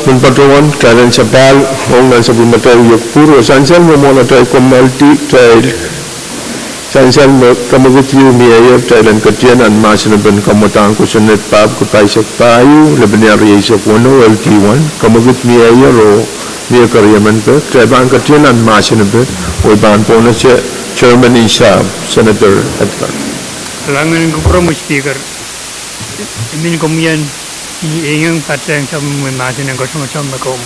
Pil patohwan, kalahngan sapahl ong nan sapwellimatail wia kupwur oh sansal me mwohn atail kommoaldi, kitail sansal me kemwekid ieu mie ie, kitail en ketien nan mahsen en pahn kamwadahn kosonned pahpwiki pahisek pahieu, lepin ehu rieisek weneu, L D one, kemwekid mie ie oh mie keriemen peh, kitail pahn ketien nan mahsen peh, oh I pahn pwonese Chairman in Chief, Senator Edgar. Kalahngan en kupwur, Mister Speaker. I men komw iang, iang patehng sapwellimatail mahsen en koasoakoasoia me komw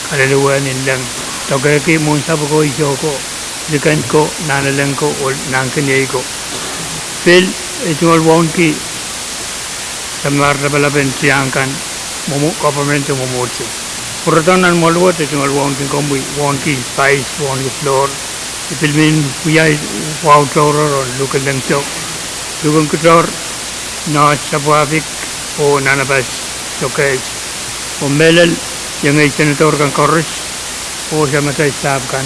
kalelehiong leng, doadoahngki mwohn sapwko, iso ko, liken ko, nahnalek ko, oh nahnkeniei ko. Pil, e tungoal wauneki samwalahro lapalap en tiahk kan, mwomwo-, government mwomwohdiso. Pwurodo nan mwoahl wet e tungoal wauneki komwi, wauneki pais, wauneki floor. I pil men wia wahu tohrohr oh luhk en lengso, luhk en kitohr, noahs sapwahpik, oh nahnapas sokehs. Oh mehlel, iengei senator kan koaros, oh samatail staff kan,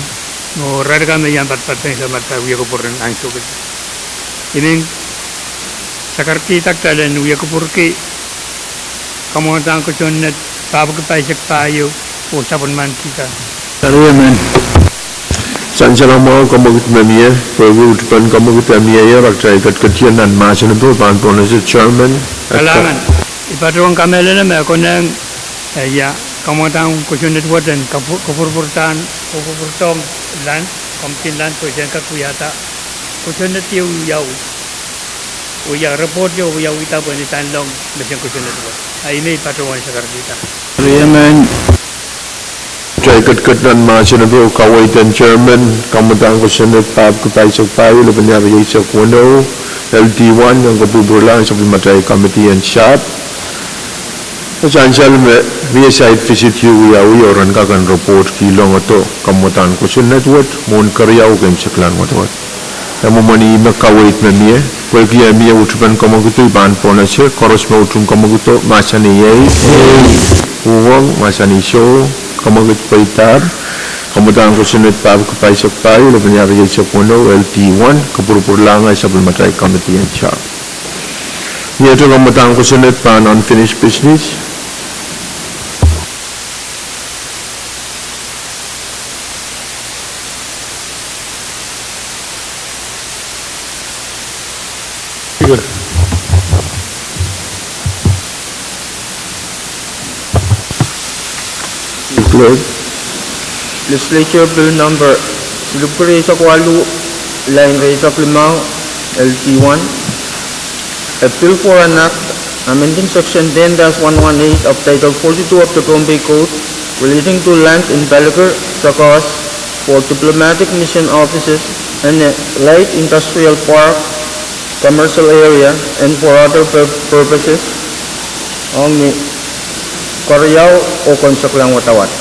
oh irail kan me iang patpatpeng samatail wia kupwur en ansou kei. I men sakarkihda kitail en wia kupwurki kamwadahn kosonned pahpwiki pahisek pahieu oh sapwellimanikihda. Eri emen. Sansal mwahu, kemwekid me mie, pwehki uhd pahn kemwekid me mie ie, eri kitail ketiketien nan mahsen peh, pahn pwonese Chairman. Kalahngan. I patohwan kamehlele me konehng, eh, ia, kamwadahn kosonned wet en kapw-, kapwurpwurdahn, kapwurpwurdohng land, committee en land, pwe sen kak wiahda kosonned ieu wiawi. Wia report ieu wiawihda pwe ni tanlong mesen kosonned wet. A I men patohwan sakarkihda. Eri emen. Kitail ketiket nan mahsen peh oh kaweid en Chairman, kamwadahn kosonned pahpwiki pahisek pahieu, lepin ehu rieisek weneu, L D one, en kapwurpwurlahng sapwellimatail committee en sahpw. Sansal me mie site visit ieu wiawi oh ren kak en report kihlong ede kamwadahn kosonned wet, mwohn keriau keimwseklahn wadawad. E mwomwen ih me kaweid me mie, pwehki e mie uhd pahn kemwekido, I pahn pwonese, koaros me uhd kemwekido, mahsanih ei. Uhwong, mahsanih soh, kemwekid pweidahr, kamwadahn kosonned pahpwiki pahisek pahieu, lepin ehu rieisek weneu, L D one, kapwurpwurlahng sapwellimatail committee en sahpw. Ni ete kamwadahn kosonned pahn unfinished business. Legislature Bill Number siluh rieisek waluh, lain rieisek limau, L T one. A bill for an act amending section ten dash one one eight of Title forty-two of the Pohnpei Code relating to land in Palikir, Sagaus for diplomatic mission offices and a light industrial park, commercial area and for other pur-, purposes. Ong ni keriau oh keimwseklahn wadawad.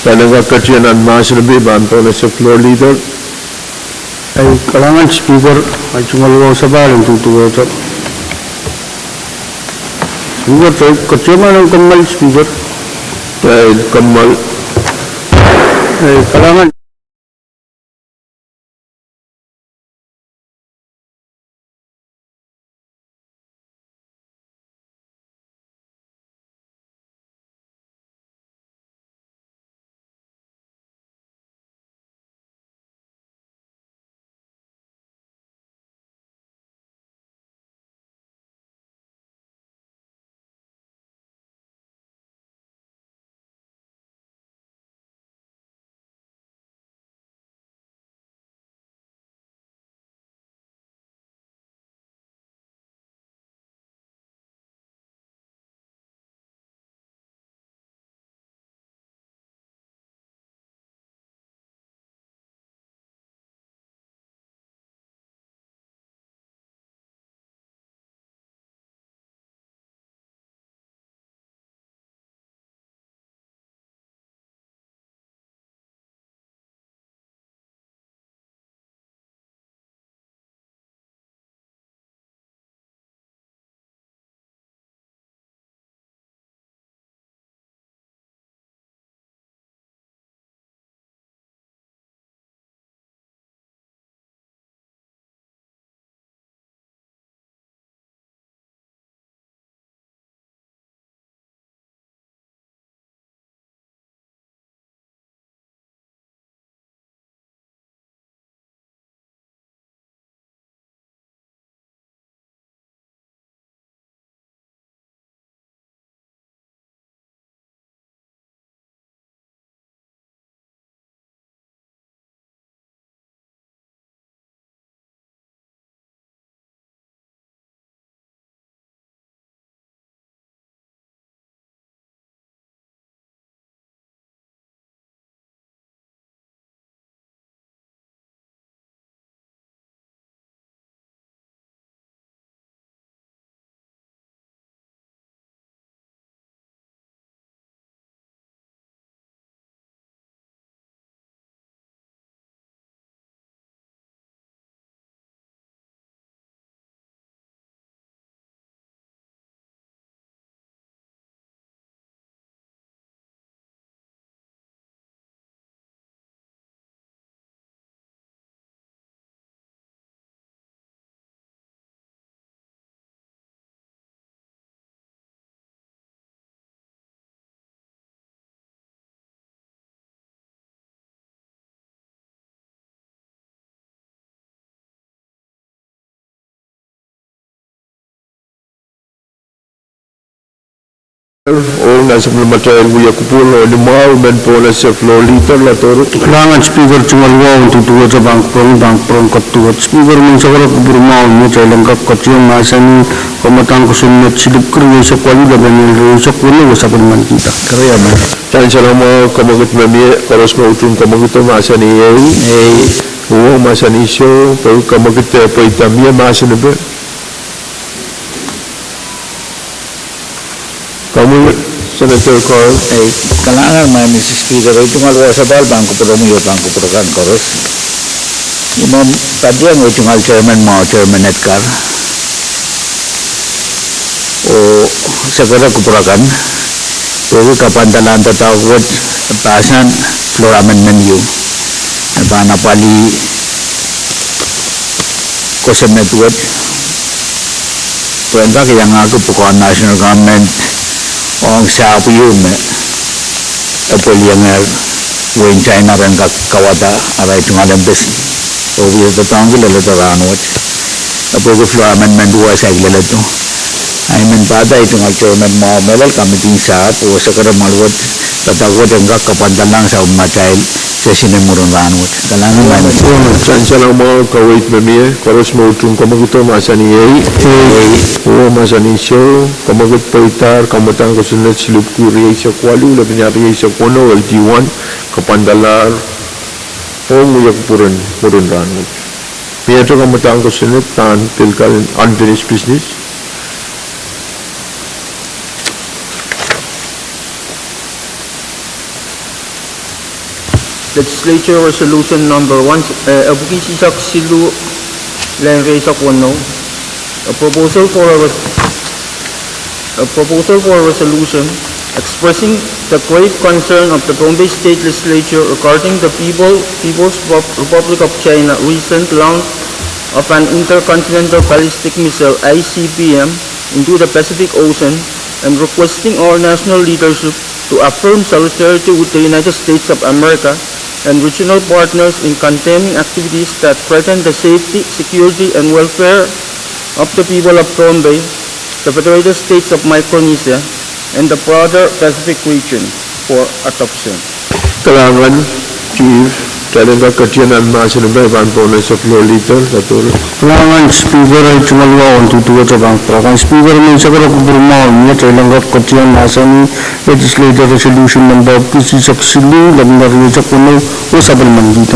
Pahn kak ketien nan mahsen peh, I pahn pwonese floor leader. Ei, kalahngan Speaker, ei, tungoal wahu sapahl en duduwehte. Speaker, ei, ketiengan en kommoal Speaker. Ei, kommoal. Ei, kalahngan. Ong nan sapwellimatail wia kupwur oh ni mwahu, I men pohnese Floor Leader Ladoro. Kalahngan Speaker, tungoal wahu en duduwehte pahn kupwuromwi, pahn kupwuren ketiket. Speaker, menseng koro kupwur mwahu, mie kitail en kak ketieng mahsanih, Kamwadang Kosonned silipwiki rieisek waluh, lepin riau rieisek weneu, oh sapwellimanikihda. Sansal mwahu, kamwekid me mie, koaros me utung kamwekido mahsanih ei. Ei. Uhwong mahsanih soh, pwe kamwekid eh pweida mie mahsenipe. Komwi, Senator Carl. Ei, kalahngan, Madam Speaker, ei tungoal wasa pahl pahn kupwuromwi oh pahn kupwur akan koaros. I men patohwan ei tungoal chairman mwahu, Chairman Edgar, oh sekere kupwur akan, pwehki kapwandalahn doadoahk wet, pahsan floor amendment ieu me pahn apwalih kosonned wet pwehn kak iangahki pwukoahn national government ong sahpw ieu me e pweliengehr wehin China ren kak kauwada arail tungoal embassy. Oh wie doadoahngki leledo rahnwet. E pwehki floor amendment wasa kak leledo. I men patohwan ei tungoal chairman mwahu, mehlel kamidi en sahpw oh sekere mwahl wet, doadoahk wet en kak kapwandalahng sapwellimatail session en mwurin rahnwet. Kalahngan. Sansal mwahu, kaweid me mie, koaros me utung kamwekido mahsanih ei. Ei. Uhwong mahsanih soh, kamwekid pweidahr Kamwadang Kosonned silipwiki rieisek waluh, lepin riau rieisek weneu, L D one, kapwandalahr ong wia kupwuren mwurin rahnwet. Miehte Kamwadang Kosonned, pahn pil kal en unfinished business. Legislature Resolution number one, eh, epwiki isihsek siluh, lel rieisek weneu. A proposal for a res-, a proposal for a resolution expressing the grave concern of the Pohnpei State Legislature regarding the People, People's Repub-, Republic of China recent launch of an intercontinental ballistic missile, I C B M, into the Pacific Ocean and requesting all national leadership to affirm solidarity with the United States of America and regional partners in condemning activities that threaten the safety, security, and welfare of the people of Pohnpei, the Federated States of Micronesia, and the broader Pacific region for adoption. Kalahngan, Chief. Kitail en kak ketieng nan mahsen en pahn pohnese Floor Leader Ladoro. Kalahngan Speaker, ei tungoal wahu en duduwehte pahn kupwur akan. Speaker, menseng koro kupwur mwahu, mie kitail en kak ketieng mahsanih Legislature Resolution number epwiki isihsek siluh, lepin riau rieisek weneu, oh sapwellimanikihda.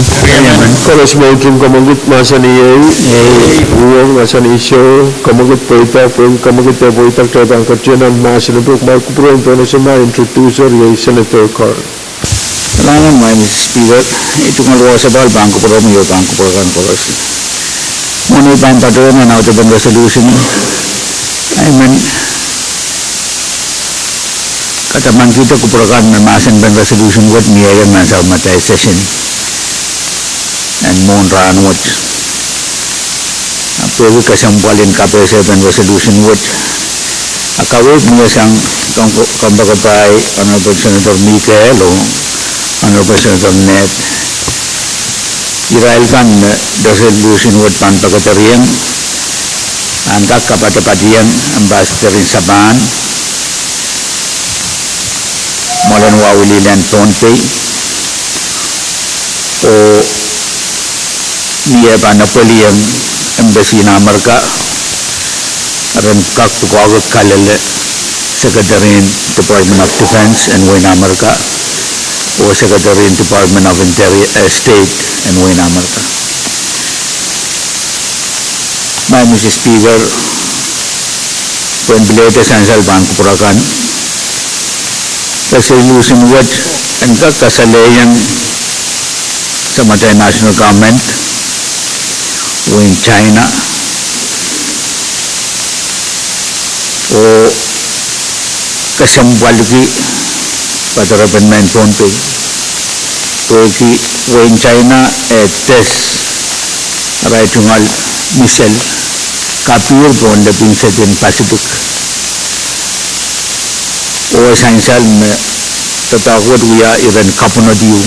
Koaros me utung kamwekid mahsanih ei. Ei. Uhwong mahsanih soh, kamwekid pweida, pwehki kamwekid eh pweida, kitail pahn ketieng nan mahsen en pahn kupwur en pohnese ma introducer iei Senator Carl. Kalahngan Madam Speaker, ei tungoal wasa pahl pahn kupwuromwi oh pahn kupwur akan koaros. Mwohn ei pahn patohwan nan audepen resolution, I men kadamankihda kupwur akan me mahsen en resolution wet mie nan sapwellimatail session en mwohn rahnwet. Ahpw pwehki kesempwal en kapehsepen resolution wet, a kaweid mie sang kompoakepahi Honorable Senator Mikel oh Honorable Senator Ned. Irail kan me resolution wet pahn pekedereieng, en kak kapatapatieng Ambassador en Sapan mwoalen wahwilihlen Pohnpei, oh mie pahn apwaliong Embassy en Amerika ren kak pwukoahki kalel Secretary en Department of Defense en wehin Amerika oh Secretary en Department of Interior, eh, State en wehin Amerika. Madam Speaker, pwehn pilehda sansal pahn kupwur akan, resolution wet en kak kasalehiong samatail national government, wehin China, oh kesempwalki patohwan mehn Pohnpei, pwehki wehin China e test arail tungoal missile kapihr pohn lepin sehten Pacific. Oh sansal me doadoahk wet wia iren kapwunod ieu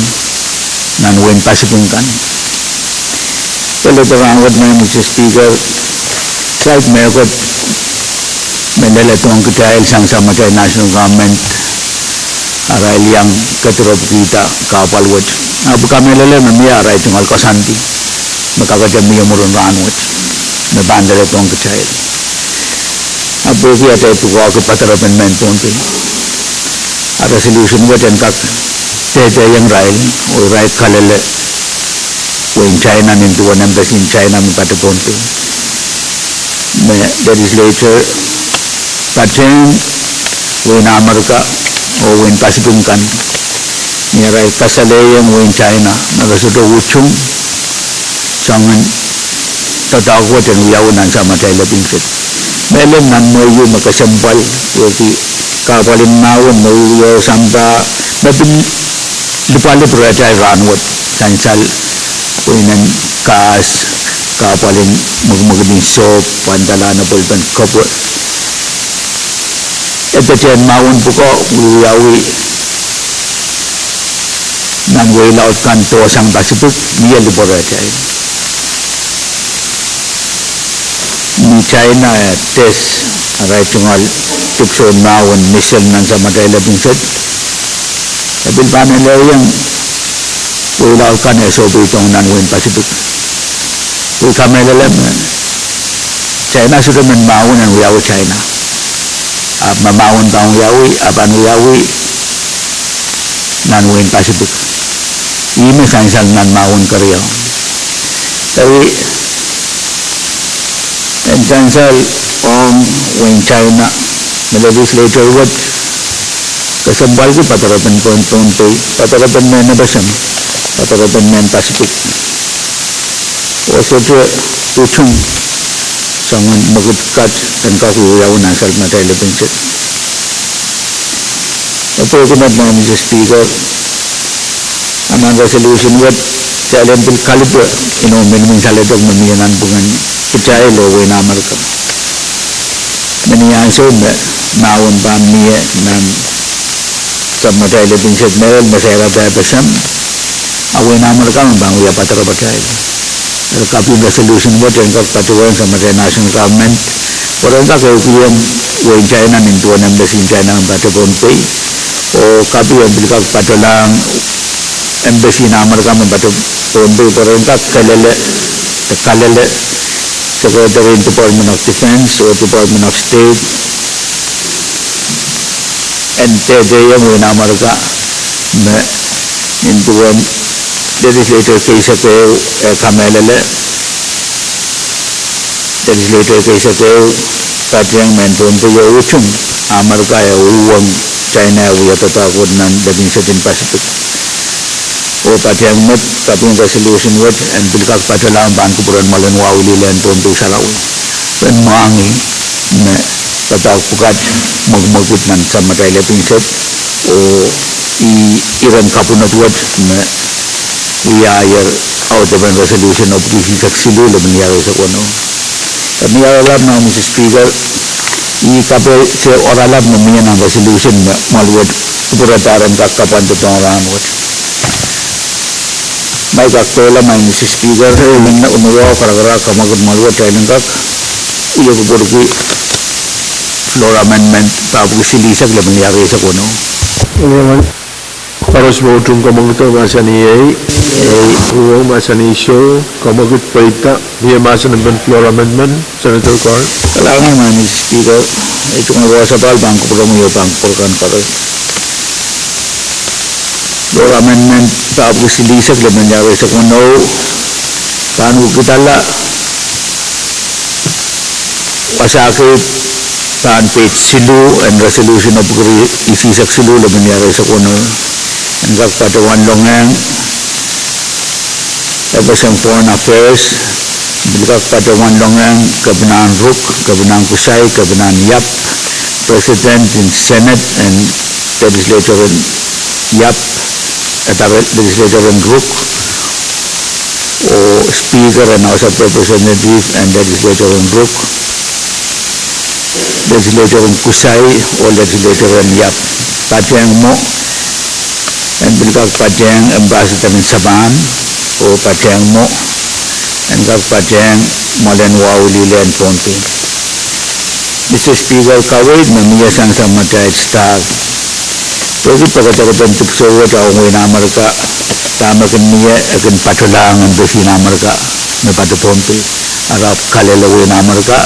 nan wehin Pacific kan. Leledo rahnwet Madam Speaker, saik mehkot me leledohng kitail sang samatail national government, arail iang kedirepwkihda kahpwal wet. Ahpw kamehlele me mie arail tungoal koasoandi me kakete mie mwurin rahnwet me pahn leledohng kitail. Ahpw pwehki atail pwukoahki padarepen mehn Pohnpei, a resolution wet en kak dehdehiong irail, oh irail kalele wehin China nin duwen embassy en China me patohwan Pohnpei, me legislature patehng wehin Amerika oh wehin Pacific kan, ni arail kasalehiong wehin China me re sohte utung soangen doadoahk wet en wiawi nan samatail lepin state. Mehlel nan mwehi me kesempwal, wehwehki kahpwal en mahwen me wiewia sampah, me pil lipwalipw rehtail rahnwet, sansal pweinen kahs, kahpwal en mwekimwekid en sohp, pwandalahn apwalipen kepwe. E petehn mahwen pwukoa wiewiawi nan wehi laud kan doh sang Pacific, mie lipwe rehtail. Ni China e test arail tungoal dipwisoun mahwen missile nan samatail lepin state, e pil pahn elehiong wehi laud kan e sohpeidohng nan wehin Pacific. Pwe kamehlele me China sohte men mahwen en wiawi China. Ahpw ma mahwen pahn wiawi, a pahn wiawi nan wehin Pacific. Ihme sansal nan mahwen keriau. Eri, en sansal ong wehin China, me legislature wet kesempwalki padarepen Pohnpei, padarepen mehn FSM, padarepen mehn Pacific, oh sohte utung soangen mwekid kat en kak wiawi nan samatail lepin state. E pwehki met, Madam Speaker, a nan resolution wet kitail en pil kalipwe inou minimin saledek me mie nanpwungen kitail oh wehin Amerika. Me ni ansou me mahwen pahn mie nan samatail lepin state mehlel me sairada FSM, a wehin Amerika me pahn wia padarepatail. Eri kaping resolution wet en kak patohwan samatail national government, pwe ren kak ehukihong wehin China nin duwen embassy en China me patohwan Pohnpei, oh kaping en pil kak patolahng embassy en Amerika me patohwan Pohnpei pwe ren kak kalele, kalele Secretary en Department of Defense oh Department of State en dehdehiong wehin Amerika me nin duwen legislature keisek ehu, e kamehlele legislature keisek ehu patehng mehn Pohnpei oh utung Amerika e uhwong China e wia doadoahk wet nan lepin state en Pacific. Oh patehng met kaping resolution wet en pil kak patohlahng pahn kupwuren mwoalen wahu lih en Pohnpei sarawi, pwe en mwahngih me doadoahk pwukat mwekimwekid nan samatail lepin state, oh ih iren kapwunod wet me wiahier audepen resolution epwiki isihsek siluh lepin iar eisek weneu. Eri ni oaralap, Madam Speaker, ih kapehse oaralap me mie nan resolution me mwoal wet kupwuradahr en kak kapwaiada doadoahk rahnwet. Ma I kak kohla, Madam Speaker, me mwahu karakarahk kamwakid mwoal wet kitail en kak wia kupwurki floor amendment pahpwiki silihsek lepin iar eisek weneu. Koaros me utung kamwakid mahsanih ei, ei, uhwong mahsanih soh, kamwakid pweida, mie mahsen en floor amendment, Senator Carl. Kalahngan, Madam Speaker, ei tungoal wasa pahn kupwuromwi oh pahn kupwur kan koaros. Floor amendment pahpwiki silihsek lepin iar eisek weneu pahn wekidala wasa kei pahn page siluh en resolution epwiki isihsek siluh lepin iar eisek weneu, en kak patohwan longehng FSM Foreign Affairs, pil kak patohwan longehng Kepinahn Ruk, Kepinahn Kusai, Kepinahn Iap, President en Senate en Legislature en Iap, eh, Legislature en Ruk, oh Speaker en House of Representative en Legislature en Ruk, Legislature en Kusai oh Legislature en Iap. Patehng mwo en pil kak patehng ambassador en Japan, oh patehng mwo en kak patehng mwoalen wahu lih en Pohnpei. Mister Speaker, kaweid me mie sansal me kitail staff pwehki pekederepen dipwisou wet ong wehin Amerika, dahme kin mie, e kin patohlahng embassy en Amerika me patohdo Pohnpei, ahpw kalele wehin Amerika.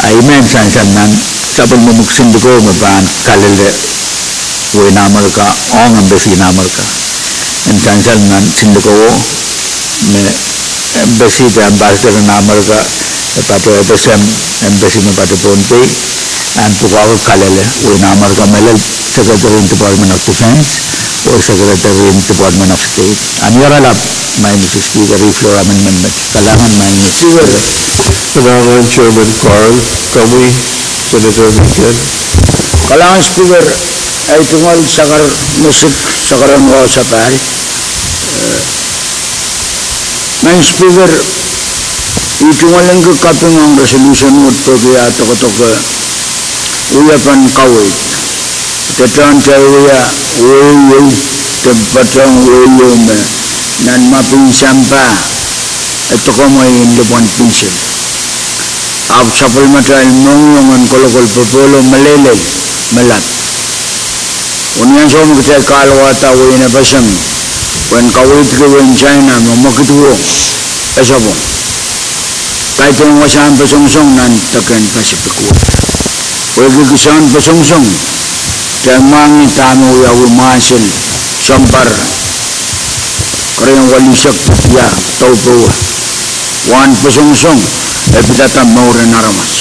A I men sansal nan sapwellime mwukin Sindiko me pahn kalele wehin Amerika ong embassy en Amerika. En sansal nan Sindiko me embassy de ambassador en Amerika, e patohdo FSM embassy me patohdo Pohnpei, en pwukoa kalele wehin Amerika, me lel Secretary en Department of Defense oh Secretary en Department of State. Ahpw ni oaralap, Madam Mister Speaker, ih floor amendment met. Kalahngan, Madam Mister Speaker. Kalahngan, Chairman Carl. Komwi, Senator Mikel. Kalahngan Speaker, ei tungoal sakar mesik, sakar en wahu sapahl. Eh, Madam Speaker, I tungoal kin kaping ong resolution wet pwehki ah doadoahk, eh, wiepen kaweid. Deton kitail wia wehi ieu, de patohng wehi ieu me nan mapin sampah e doadoahk mwein lipwen pinsin. Ahpw sapwellimatail mohngiong en kolokol, popohl oh meleilei me lap. Oh ni ansou me kitail kahluwahda wehin FSM pwehn kaweidki wehin China me mwekid wet e sapwung, kaidehn wasahn posongosong nan deke en Pacific wet. Pwehki kisehn posongosong, kitail mwahngih dahme wiawi mwahnsel sounpar kerenieng welisek ia doh powe. Wahn posongosong e pidada mour en aramas.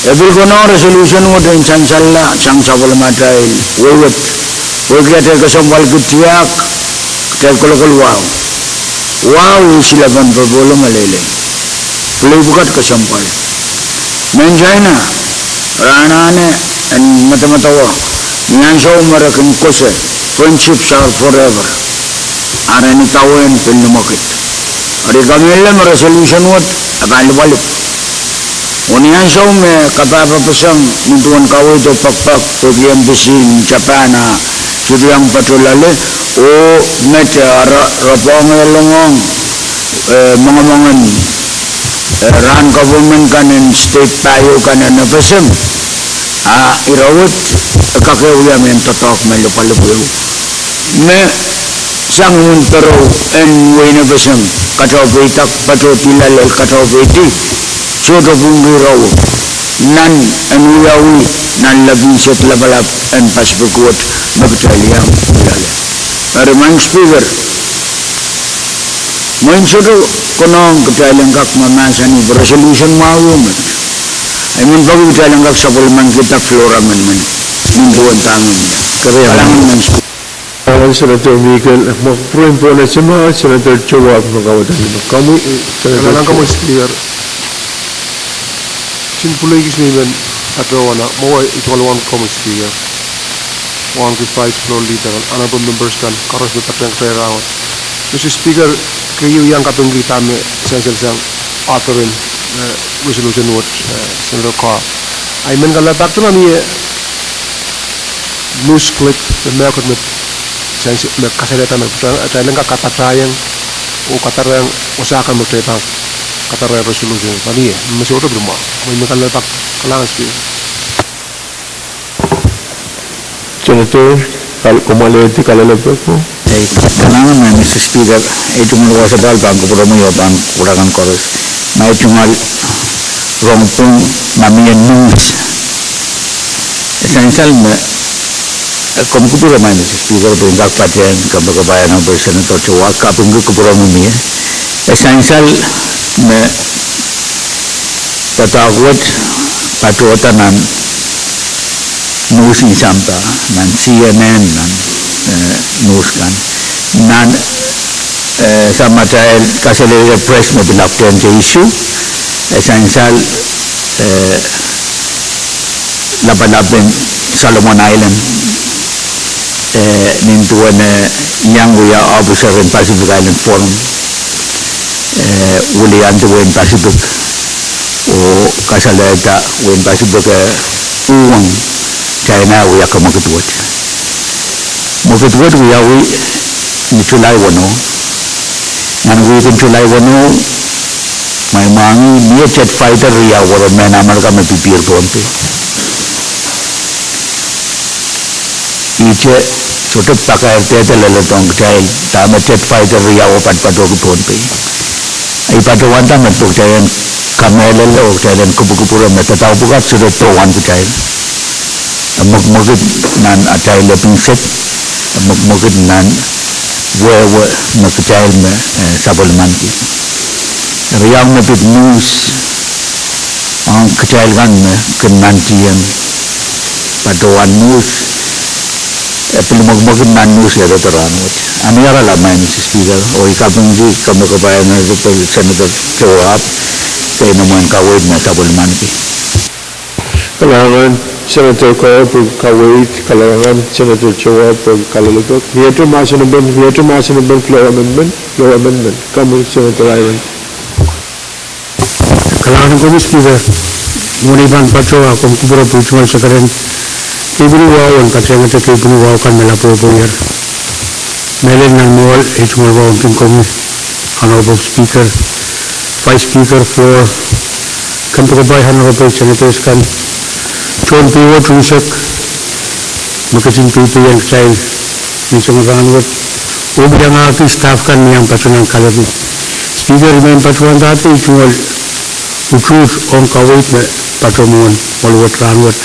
E pil konehng resolution wet en sansalla sang sapwellimatail wehi wet, pwehki atail kesempwalki tiahk, kitail kolokol wahu. Wahu silepen popohl oh meleilei. Pil pwukat kesempwal. Mehn China, re anahne en medemedewe ni ansou me re kin koasoia, friendships are forever. Eri ni dawehn pil ni mwekid. Eri I kamehlele me resolution wet e pahn lipwalipw. Oh ni ansou me kapahpeseng nin duwen kaweid oh pekpek pwehki embassy en Japan ah sohte iang patohlahng, oh met, eh, re, re pwong e longohng, eh, mongomongen, eh, rahn government kan en state pahieu kan en FSM, a ire wet e kak wia mehn doadoahk me lipwalipw ehu. Me sang imwin perou en wehin FSM, katail peidak, patohdi loalel katail peidi, sohte pwungki ire wet nan en wiawi nan lepin state lapalap en Pacific wet me kitail iang loale. Eri Madam Speaker, mwein sohte konehng kitail en kak mahmahsanih pwe resolution mwahu met. I men peki kitail en kak sapwellimanikihda floor amendment nin duwen dahme mie. Kalahngan Madam Speaker. Kalahngan Senator Mikel, mwo kupwuren pwon e sime, Senator Towahp me kawada. Komwi, eh, Senator Towahp. Kalahngan komwi Speaker. Kisin pwuleikis me I men patohwan, mwo I tungoal wahnpoaron komwi Speaker. Wahnpoaron Vice Floor Leader, honorable members kan koaros me patehng kitail rahnwet. Mister Speaker, keieu I iang kapingki dahme sansal sang author en, eh, resolution wet, eh, Senator Carl. I men kalelapak dene mie news clip me mehkot me, me kasalehda me kitail en kak kapatahieng oh kadarehng wasa kan me kitail pahn kadarehng resolution. Pwe mie, me sohte pil mwahu. I men kalelapak, kalahngan Speaker. Senator, kal-, komw alehdi kalelapak ko? Eh, kalahngan Madam Mister Speaker, I tungoal wasa pahl pahn kupwuromwi oh pahn kupwuramwail koaros. Ma I tungoal rong pwung ma mie news. E sansal me, eh, komw kupwure Madam Mister Speaker, pwe I kak patehng kompoakepahi Honorable Senator Towahp, kapingki kupwuromwi mie. E sansal me doadoahk wet patohda nan news en sampah, nan CNN, nan, eh, news kan. Nan, eh, samatail kaselehlie press me pil update te issue, e sansal, eh, lapalap en Solomon Island, eh, nin duwen, eh, iang wia officer en Pacific Island Forum, eh, wiliandi wehin Pacific, oh kasalehda wehin Pacific, eh, uhwong China wia mwekid wet. Mwekid wet wiawi ni July weneu. Nan wihk en July weneu, Mwaimwangih, mie jet fighter riau woro mehn Amerika me pipihr Pohnpei. Ihte sohte pakair dehde leledohng kitail dahme jet fighter riau o patpatohki Pohnpei. I patohwanda me pwe kitail en kamehlele oh kitail en kupwukupwure me doadoahk pwukat sohte dohwan kitail. E mwekmwekid nan atail lepin sek, e mwekmwekid nan wehwe me kitail me, eh, sapwellimanki. Riau me pid nuhs ong kitail kan me kin nantihong patohwan nuhs, e pil mwekmwekid nan nuhs leledo rahnwet. Ami oarala, Madam Speaker, oh I kapingki komw kapai Honorable Senator Joab, kei me mwein kaweid me sapwellimanki. Kalahngan Senator Cobb pwe kaweid, kalahngan Senator Joab pwe kalelapak. Miehte mahsen en pen, miehte mahsen en pen floor amendment, floor amendment. Komw Senator Hyland. Kalahngan komwi Speaker, mwohn ei pahn patohwan komw kupwure pwe I tungoal sekeren keipwunuwahu en patehngete keipwunuwahu kan me lapwopwoier. Mehlel nan mwohl ei tungoal wahu ong komwi, Honorable Speaker, Vice Speaker, floor, kompoakepahi Honorable Senators kan, tohn peiwot unsek me ketin peipeien kitail ni soangen rahnwet, oh pil iangahki staff kan me iang patohwan kalari. Speaker, I men patohwandahte ei tungoal utuht ong kaweid me patohwan mwohn mwohluwet rahnwet.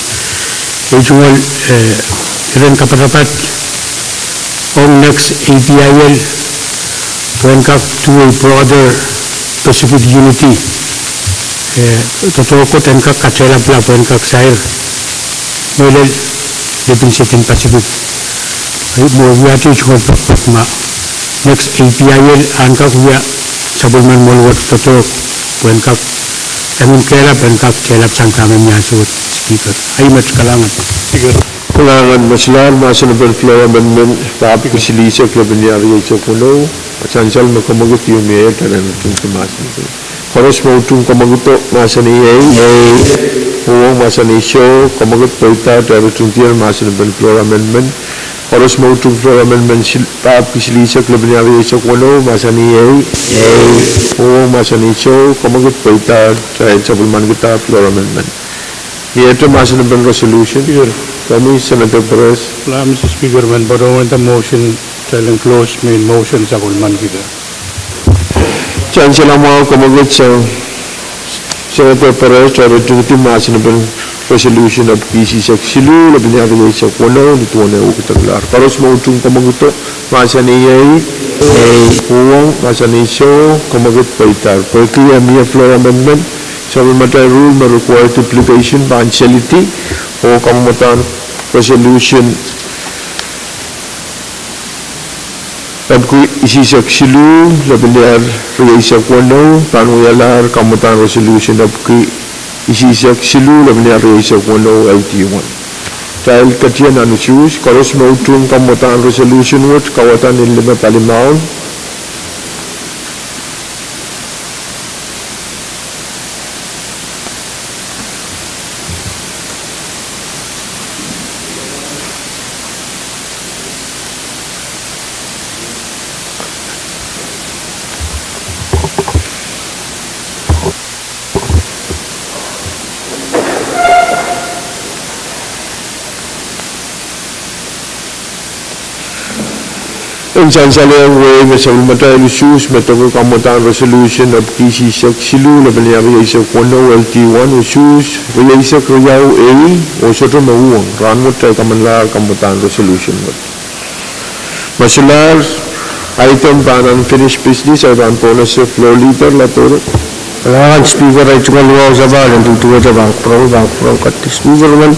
Ei tungoal, eh, iren kapatapat ong next A P I L pwe en kak do a broader Pacific unity. Eh, doadoahk wet en kak katelapwala pwe en kak sair mehlel lepin setin Pacific. Mwo wiahte ei tungoal pekipek ma next A P I L en kak wia sapwellimen mwohluwet doadoahk pwe en kak, e men kehlap, en kak kehlap sang dahme mie suwed, Speaker. Ahi met, kalahngan. Kalahngan. Mesilahr mahsen en pen floor amendment, pahpwiki silihsek, lepin ehu rieisek weneu. Sansal me kemwekid ieu mie, e talen tung mahsen. Koaros me utung kemwekido mahsanih ei. Uhwong mahsanih soh, kemwekid pweida, re tungdier mahsen en pen floor amendment. Koaros me utung floor amendment, pahpwiki silihsek, lepin ehu rieisek weneu, mahsanih ei. Uhwong mahsanih soh, kemwekid pweida, re sapwellimankihda floor amendment. Miehte mahsen en pen resolution. Komwi Senator Perez. Kalahngan Mister Speaker, I men patohwanda motion, talen close main motion, sapwellimankihda. Sansal mwahu kemwekid sang Senator Perez, re tungdi mahsen en pen resolution epwiki isihsek siluh, lepin ehu rieisek weneu, ni duwen ehu kitaklahr. Koaros me utung kemwekido mahsanih ei. Uhwong mahsanih soh, kemwekid pweida. Pwehki e mie floor amendment, sapwellimatail rule me require duplication pahn selidi, oh kamwadahn resolution epwiki isihsek siluh, lepin ehu rieisek weneu, pahn wialahr kamwadahn resolution epwiki isihsek siluh, lepin ehu rieisek weneu, L D one. Kitail ketien nan usuhs, koaros me utung kamwadahn resolution wet, kauwada ni lime palimaun. En sansal ehu wehi me sapwellimatail usuhs me doke kamwadahn resolution epwiki isihsek siluh, lepin ehu rieisek weneu, L D one, usuhs rieisek riau ei, oh sohte me uhwong. Rahnwet kitail kamwanlahr kamwadahn resolution wet. Me solahr, item pahn unfinished business, ahi pahn pwonese floor leader Ladoro. Kalahngan Speaker, ahi tungoal wahu sapahl en duduwehte pahn kupwuromwi, pahn kupwuromwi. Kadi Speaker men,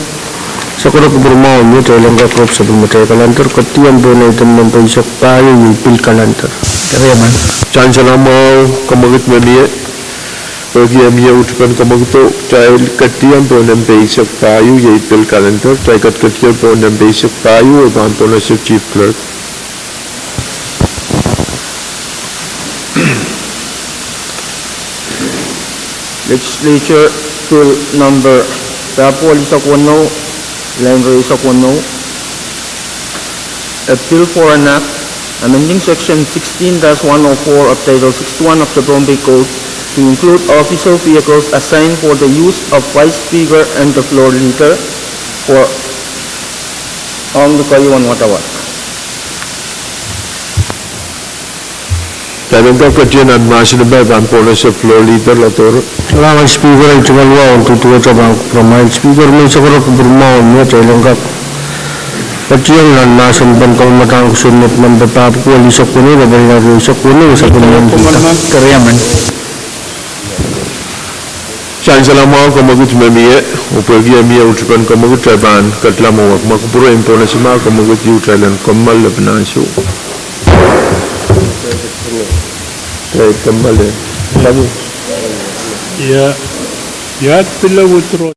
sakora kupwur mwahu mie, kitail en kak rop sapwellimatail calendar. Kadi en pohn item nempe eisek pahieu, iei pil calendar. Sansal mwahu, kemwekid me mie. Pwehki e mie utupen kemwekido, kitail ketier pohn nempe eisek pahieu, iei pil calendar. Kitail ketier pohn nempe eisek pahieu, e pahn pwonese Chief Clerk. Legislature Bill number pahpwiki eisek weneu, leng rieisek weneu. A bill for an act amending section sixteen dash one oh four of Title sixty-one of the Pohnpei Code to include official vehicles assigned for the use of Vice Speaker and the Floor Leader for ong the Koahiek en Wadawad. Kitail en kak ketien nan mahsen en pahi pahn kohn ese Floor Leader Ladoro. Kalahngan Speaker, ei tungoal wahu en duduwehte pahn kupwuromwail Speaker men sakoro kupwuromwail me kitail en kak ketien nan mahsen en pahn kalahngan kosonned nan papah pwuko eisek weneu, papah eisek weneu, sapwellimen Sansal mwahu, kemwekid me mie, oh pwehki e mie uhtipen kemwekid, kitail pahn ketlahng mwowe. Ma kupwure en pohnese ma kemwekid, kitail en kommoal lepin ansou. Kitail kommoal e. Ia, ia pil withdraw.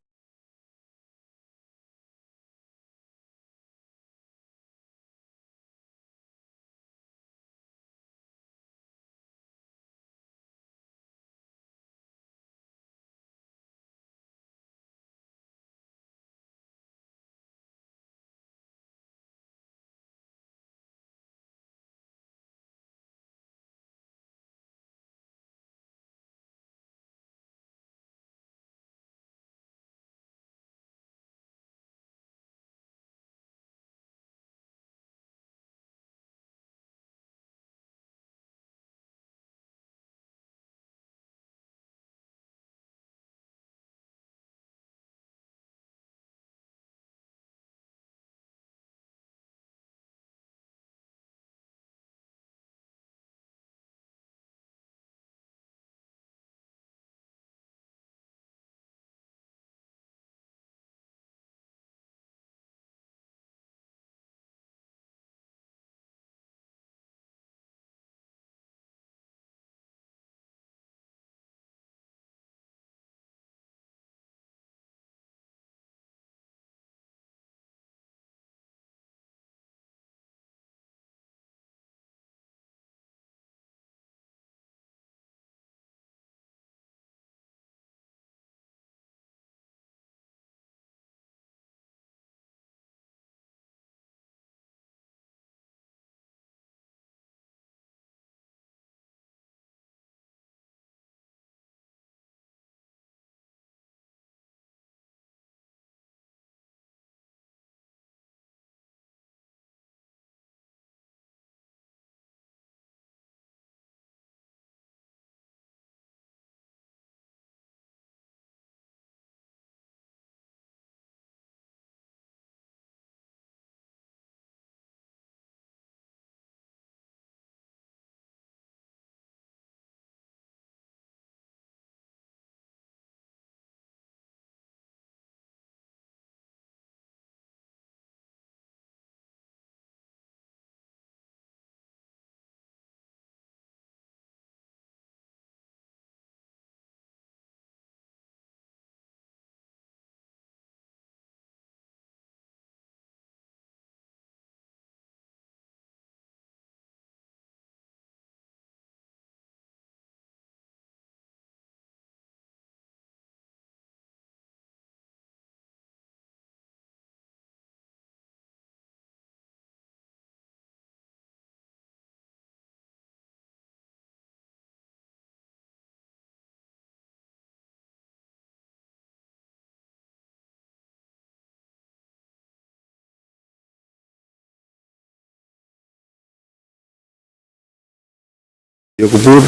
Ia kupwur,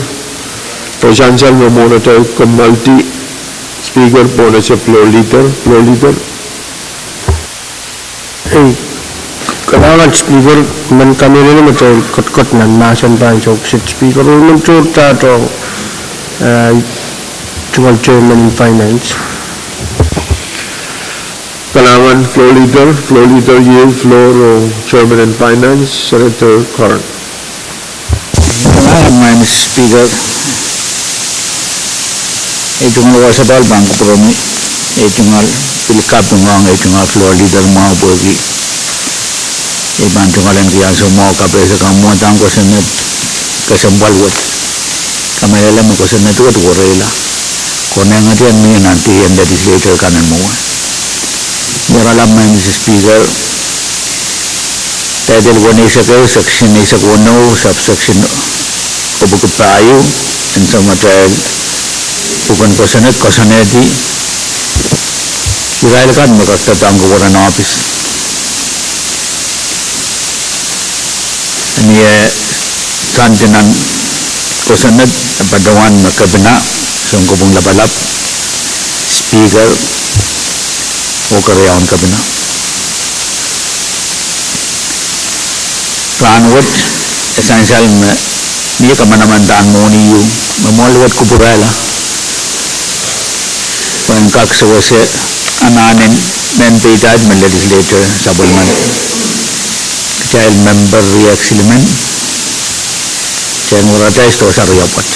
oh sansal me mwohn atail kommoaldi Speaker pohn ese Floor Leader, Floor Leader. Ei, kalahngan Speaker, I men kamehlele me kitail ketiket nan mahsen en pahi ansou kiset Speaker, oh I men tohrohrda ong, eh, tungoal Chairman en Finance. Kalahngan Floor Leader, Floor Leader ieu floor oh Chairman en Finance, Senator Curran. Kalahngan Madam Speaker, ei tungoal wasa pahl pahn kupwuromwi, ei tungoal pil kaping ong ei tungoal Floor Leader mwahu pwehki e pahn tungoal en kihong ansou mwahu kapehse kan mwohd ong kosonned kesempwal wet. Kamehlele me kosonned wet wereila. Konehng atian mie nan dih en legislature kan en mwowe. Ierala Madam Speaker, Title weneisek ehu, Section eisek weneu, Subsection opwiki pahieu, en samatail Pwuken kosonned koasoanehdi irail kan me kak doadoahngki weren ohpis. Ni eh, soandi nan kosonned e patohwan me kepina, sounkopwung lapalap, speaker, oh keriaun kepina. Rahnwet, e sansal me mie kamanaman dahn mwohni ieu, me mwoahl wet kupwurala pwehn kak sewese anahn en mehn peidad me legislator sapwellimaniki. Kitail memper riehk silimen, tehnwaratail sdohsa riapwoat.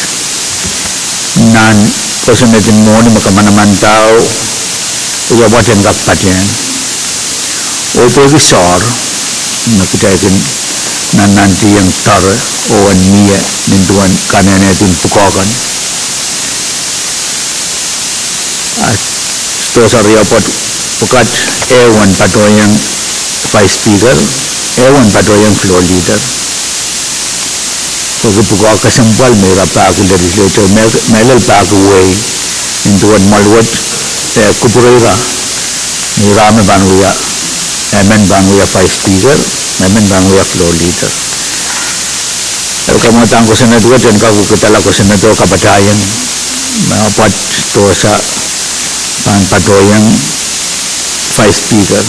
Nan kosonned en mwohni me kamanaman dau, riapwoat en kak patehng. Oh pwehki soahr, me kitail kin nannantihong doare, oh en mie nin duwen kanehnehdi en pwukoa kan. A sdohsa riapwoat pwukat, ehu en patohiong Vice Speaker, ehu en patohiong Floor Leader. Pwehki pwukoa kesempwal me ira pahki legislator, me, mehlel pahki wehi, nin duwen mwoahl wet, eh, kupwure ira, me ira me pahn wia, emen pahn wia Vice Speaker, emen pahn wia Floor Leader. Eri kamwadang kosonned wet en kak wekidala kosonnedo kapatahieng, me apwat sdohsa pahn patohiong Vice Speaker.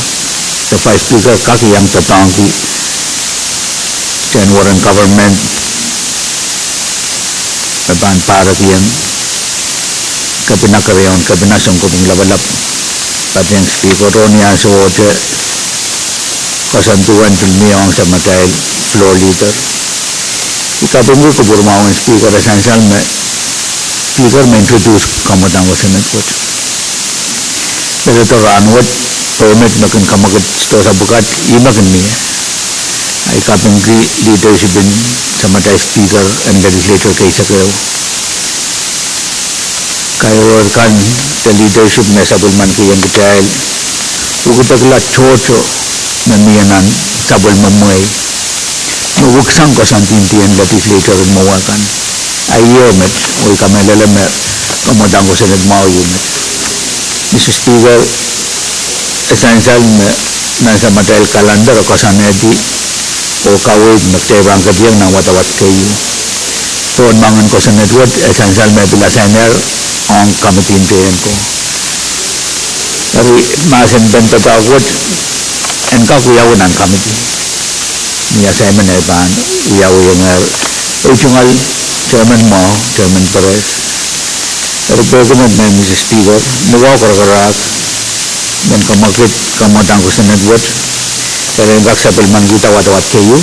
De Vice Speaker kak iang doadoahngki tehnweren government me pahn pahrekiong kepina, keriaun kepina, sounkopwung lapalap, patehng Speaker. Oh ni ansowohte koasoandi wet pil mie ong samatail Floor Leader. I kapingki kupwur mwahu en Speaker, e sansal me Speaker me introduce kamwadang kosonned wet. Lelodo rahnwet, pwe met me kin kamwekid sdohsa pwukat, ih me kin mie. I kapingki leadership en samatail Speaker en legislator kei seke. Kairohr kan de leadership me sapwellimankihong kitail, wekidekla tohto me mie nan sapwellime mwehi, me weksang koasoandi en legislator en mwowe kan. A ih met, oh I kamehlele me kamwadang kosonned mwahu ieu met. Mr Speaker, e sansal me nan samatail calendar e koasoanehdi oh kaweid me kitail pahn ketieng nan wadawad keieu. Tohn mwahngen kosonned wet e sansal me pil assigner ong committee en teienko. Eri mahsen pen doadoahk wet en kak wiawi nan committee. Ni assignment e pahn wiawihongehr, e tungoal chairman mwahu, chairman Perez. Eri pwehki met me Mr Speaker, ni wahu karakarahk, men kamwekid kamwadang kosonned wet, eri en kak sapwellimankihda wadawad keieu,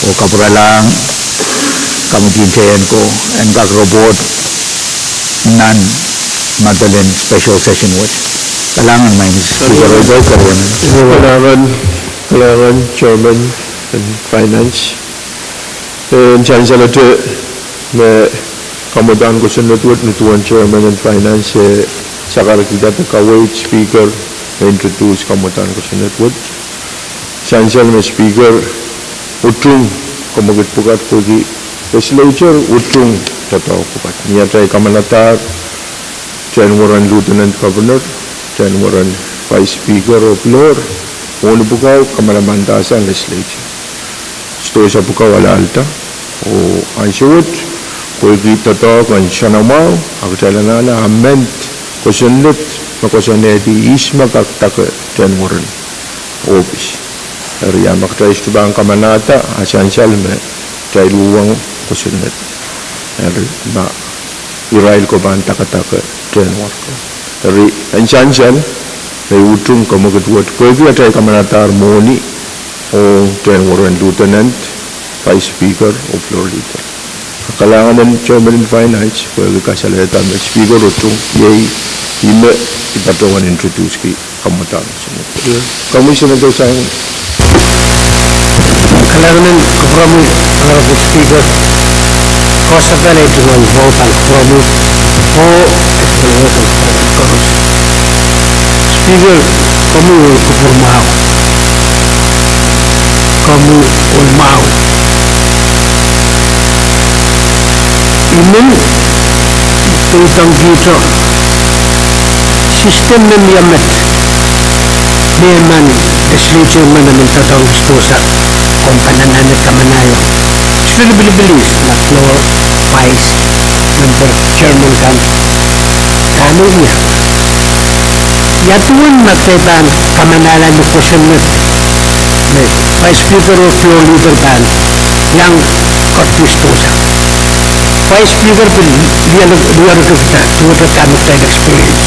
oh kapwuralahng committee en teienko en kak report nan medelen special session wet. Kalahngan Mr Speaker, oh keriau. Kalahngan, kalahngan Chairman en Finance. E sansal me kamwadang kosonned wet ni duwen Chairman en Finance e sakarkihda de kaweid Speaker me introduce kamwadang kosonned wet. Sansal me Speaker utung kamwekid pwukat pwehki legislature utung doadoahk pwukat. Ni atail kamanadahr tehnweren Lieutenant Governor, tehnweren Vice Speaker oh Floor, mwohni pwukoa kamanaman dahsang legislature. Sdohsa pwukoa alahlda, oh ansou wet pwehki doadoahk en soanamwahu, a kitail anahne amend kosonned me koasoanehdi ihs me kak dake tehnweren ohpis. Eri a ma kitail sohte pahn kamanada, a sansal me kitail uhwong kosonned, eri ma irail ko pahn dakadake tehnwor ko. Eri e sansal me utung kamwekid wet pwehki atail kamanadahr mwohni ong tehnweren Lieutenant, Vice Speaker oh Floor Leader. Kalahngan en Chairman en Finance pwehki kasalehda me Speaker utung, iei ih me I patohwan introduceki kamwadang. Kalahngan en kupwuromwi, Honorable Speaker, koasoandi tungoal vote en kupwuromwi, oh Speaker, komwi ohl kupwur mwahu. Komwi ohl mwahu. I men Pwe ih ong kihdo system me mie met, me emen legislature men emen doadoahngki sdohsa, komw pahn anahne kamanahiong, especially pilipil, nan lower vice, member, chairman kan, dahme wia. Ia duwen ma kitail pahn kamanahla ni kosonned me Vice Speaker oh floor leader pahn iang ketin sdohsa. Vice Speaker pil lialikihda duwehte dahme kitail experience.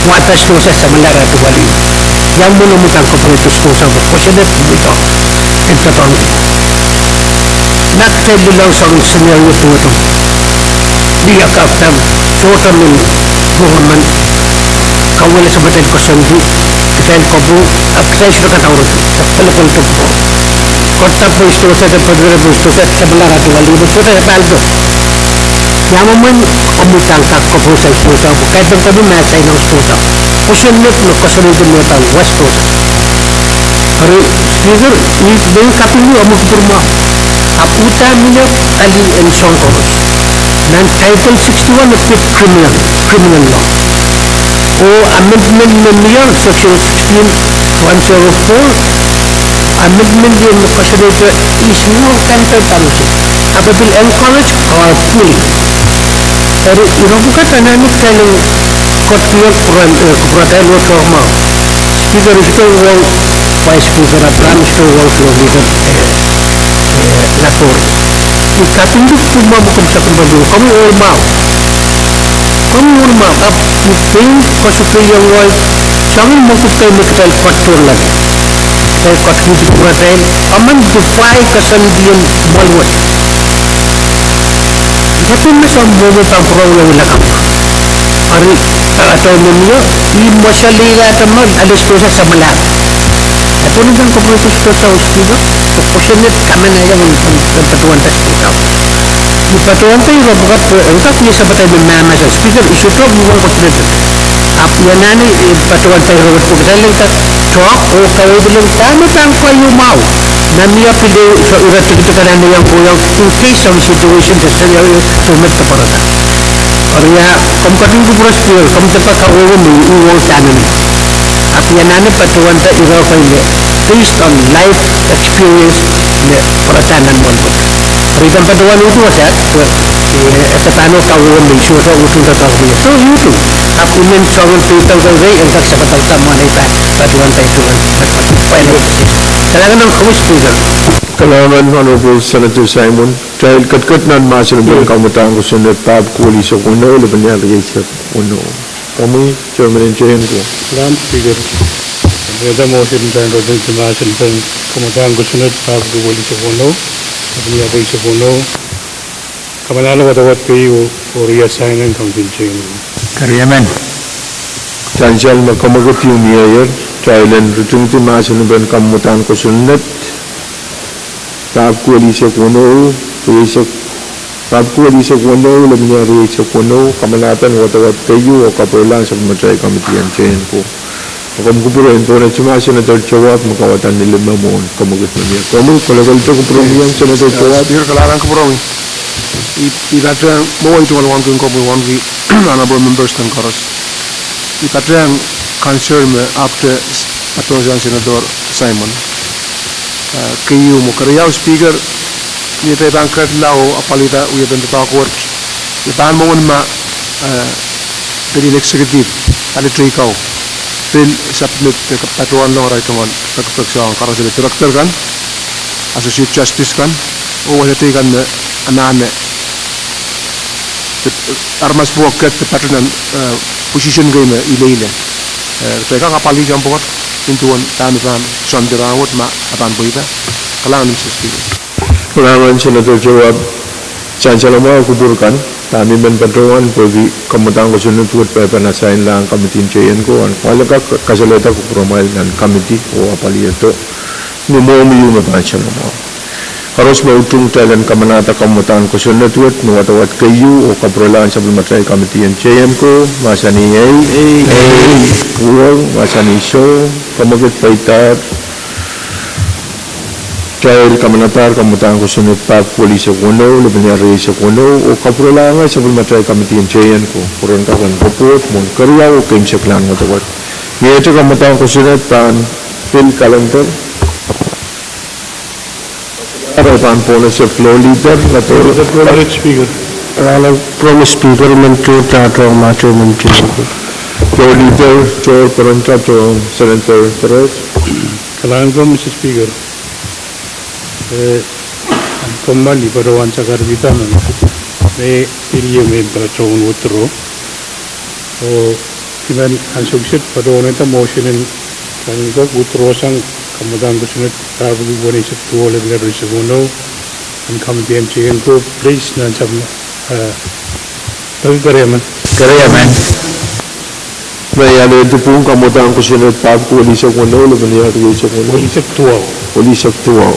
Wahda sdohsa samwalahro duwehte. Ia mwo me pahn kapwurehdo sdohsa pwe kosonned mweidohng en doadoahngki. Ma kitail lilou sang scenario duwehte, lih akan, sohte men government, kauwehla sapwatail koasoandi, kitail kopwung, ahpw kitail sohte kadaurki, pelepeledek pwon. Kohdahp me sdohsa, de pelepeledek pwon sdohsa, samwalahro duwehte, sohte kadaurki. Ia mwomwen omw udahn kak kapwurehsang sdohsa, pwe kaidehn komwi me sainohng sdohsa. Kosonned me koasoanehdi me pahn wia sdohsa. Eri, Speaker, I men kapingki omw kupwur mwahu. Ahpw uhdahn mie pali en soang koaros. Nan Title sixty-one of the criminal, criminal law. Oh amendment me mie, section sixteen one zero four, amendment en koasoanehdi is no counter punishment. Ahpw pil encourage or bully. Eri, ire pwukat anahne kitail en ketikihong kupwur, eh, kupwuratail oh soang mwahu. Speaker, I sohte uhwong Vice Speaker Abraham, I sohte uhwong floor leader, eh, eh, Lapor. I kapingki kupwur mwahu me komw sapwellimomwi, komwi ohl mwahu. Komwi ohl mwahu, ahpw I pein koasoakoahiong ngehi, soangen mwekid kei me kitail ketin lel. Kitail ketikihdi kupwuratail, emen defy koasoandi en mwoalwet. Ia duwen me soang mwomwen pahn pwurehng lelakapw. Eri, atail me mie, ih mweseleilahte me ale sdohsa samwalahro. Ia duwen me pahn kapwurehdo sdohsa, oh Speaker, pwe kosonned kamanahiong en, en, en patohwanda sdohsa. I patohwanda ire pwukat pwe en kak wia sapwatail me mahmahsen. Speaker, I sohte uhwong kosonned. Ahpw I anahne, eh, patohwanda ire wet pwe kitail en kak talk oh kaweidih lel dahme pahn keieu mwahu. Nan ia pil ehu, so ire tikitik anahne iang kohiong, in case some situation de scenario, duwen me pwarada. Eri ia, komw ketin kupwuros Speaker, komw depe kawehwe me I uhwong dahme mie. Ahpw I anahne patohwanda ire pwe me based on life experience me pwarada nan mwoalwet. Eri I pahn patohwan uhdi wasa, pwe, eh, e depe pahn kawehwe me I sohte uhdi doadoahk mie. So I uhdi. Ahpw I men soangen peidohng kei, en kak sapwadahr mwahnei pahn patohwanda ire. Kalahngan, Honorable Senator Simon, kitail ketiket nan mahsen en pahn kamwadahn kosonned, pahpwuko lihsek weneu, lepin iang rieisek weneu. Komwi, Chairman en J N ko. Madam Speaker, I pahn mahsen en pahn kamwadahn kosonned, pahpwuko lihsek weneu, lepin iang rieisek weneu. Kamanahla wadawad keieu oh reassign en Committee en J N ko. Keriemen. Sansal me kamwekid ieu mieier, kitail en ritingdi mahsen en pahn kamwadahn kosonned, pahpwuko lihsek weneu, rieisek, pahpwuko lihsek weneu, lepin iang rieisek weneu, kamanahn wadawad keieu oh kapwurelahng sapwellimatail Committee en J N ko. Komw kupwure en pwonehdi mahsen en Senator Joab me kawada ni lime mwohn kamwekid me mie. Komwi, kolokol de kupwuromwi, Senator Joab. Speaker, kalahngan kupwuromwi. I, I patehng, mwowe I tungoal wauneki komwi, wauneki honorable members kan koaros. I patehng concern me ahpwete patohwan Senator Simon. Eh, keieu mwo. Keriau Speaker, ni atail pahn ketlahng oh apwalihada wiepen doadoahk wet, I pahn mwomwen ma, eh, pil executive, pali teikan, pil submit de patohwan ong arail tungoal pekipek soahng, koaros me director kan, associate justice kan, oh wasa teikan me anahne aramas pwukat de patohwan, eh, position kei me ileile. Eh, teikan apwalih soahng pwukat, nin duwen dahme pahn soandi rahnwet ma e pahn pweida. Kalahngan, Mister Speaker. Kalahngan Senator Joab, sansal mwahu kupwur kan, dahme I men patohwan pwehki kamwadahn kosonned wet pahn assign-lahng Committee en J N ko, ahn kahlap kasalehda kupwuromwail nan committee oh apwalihada. Ni mwohmwi ieu me pahn sansal mwahu. Koaros me utung, kitail en kamanahda kamwadahn kosonned wet me wadawad keieu oh kapwurelahng sapwellimatail Committee en J N ko, mahsanih ei, ei, uhwong, mahsanih soh, kamwekid peidahr. Kitail kamanadahr kamwadahn kosonned pahr eisek weneu, lepin ehu riesek weneu, oh kapwurelahng sapwellimatail committee en teienku pwe ren kak en report mwohn keriau oh keimwseklahn wadawad. Mie ihte kamwadahn kosonned pahn pil calendar. Ahi pahn pohnese Floor Leader, Madam Speaker. Kalahngan, Madam Speaker, men tohto, tohto, Madam Speaker. Floor Leader, tohto, peren tohto, Senator Perez. Kalahngan, Madam Speaker. Eh, komw pahn patohwan sakarkihda me, me pil ieu me pahn tohn withdraw. Oh, I men ansou kiset patohwan eda motion en, kan ko withdraw sang kamwadahn kosonned pahr eisek duwau, lepin ehu riesek weneu, en committee en teienku, please, nan sap, eh, peki keriemen. Keriemen. Me I ale dipung kamwadahn kosonned pahr eisek weneu, lepin ehu riesek weneu. Eisek duwau. Eisek duwau.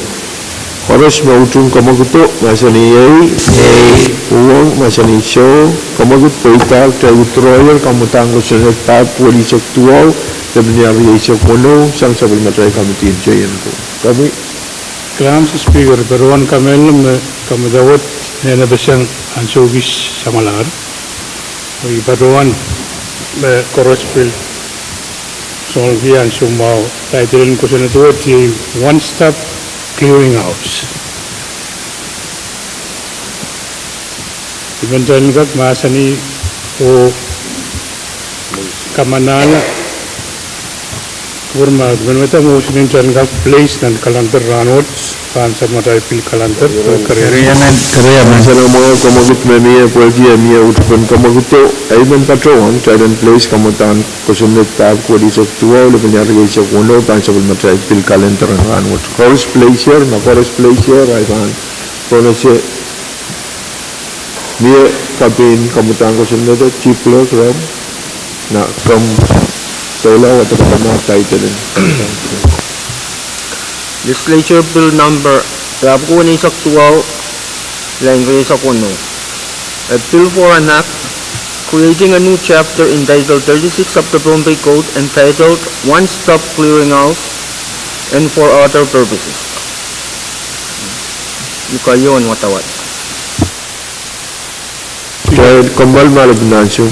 Koaros me utung kamwakido, mahsanih iei. Iei. Uhwong, mahsanih soh. Kamwakid pweida, kitail withdraw-ier kamwadahn kosonned pahr eisek duwau, lepin ehu riesek weneu, sang sapwellimatail committee en teienku. Komwi. Kalahngan, Madam Speaker, patohwan kamehlele me kamwadahn wet, nene peseng ansou kis samwalahr. Oh I patohwan, eh, koaros pil soangen ansou mwahu, title en kosonned wet iei One Stop Clearinghouse. I men kitail en kak mahsanih oh kamanahla, pwurma, I men wehda motion en kitail en kak place nan calendar rahnwet, pahn sapwellimatail pil calendar, keriemen. Keriemen, keriemen. Mahsanih mwahu kamwakid me mie pwehki e mie utupen kamwakido, I men patohwan kitail en place kamwadahn kosonned pahr eisek duwau, lepin ehu riesek weneu, pahn sapwellimatail pil calendar en rahnwet. Koaros place-ier, ma koaros place-ier, ahi pahn pohnese. Mie kapin kamwadahn kosonned, Chief Clerk, ram, na komw pahla wadek ma title en. Legislature Bill number pahr eisek duwau, lepin ehu riesek weneu. A bill for an act creating a new chapter in Title thirty-six of the Pohnpei Code entitled One Stop Clearinghouse and for other purposes. Ih keieun wadawad. Kitail komw pahn malipw nan ansou.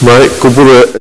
Ma I kupwure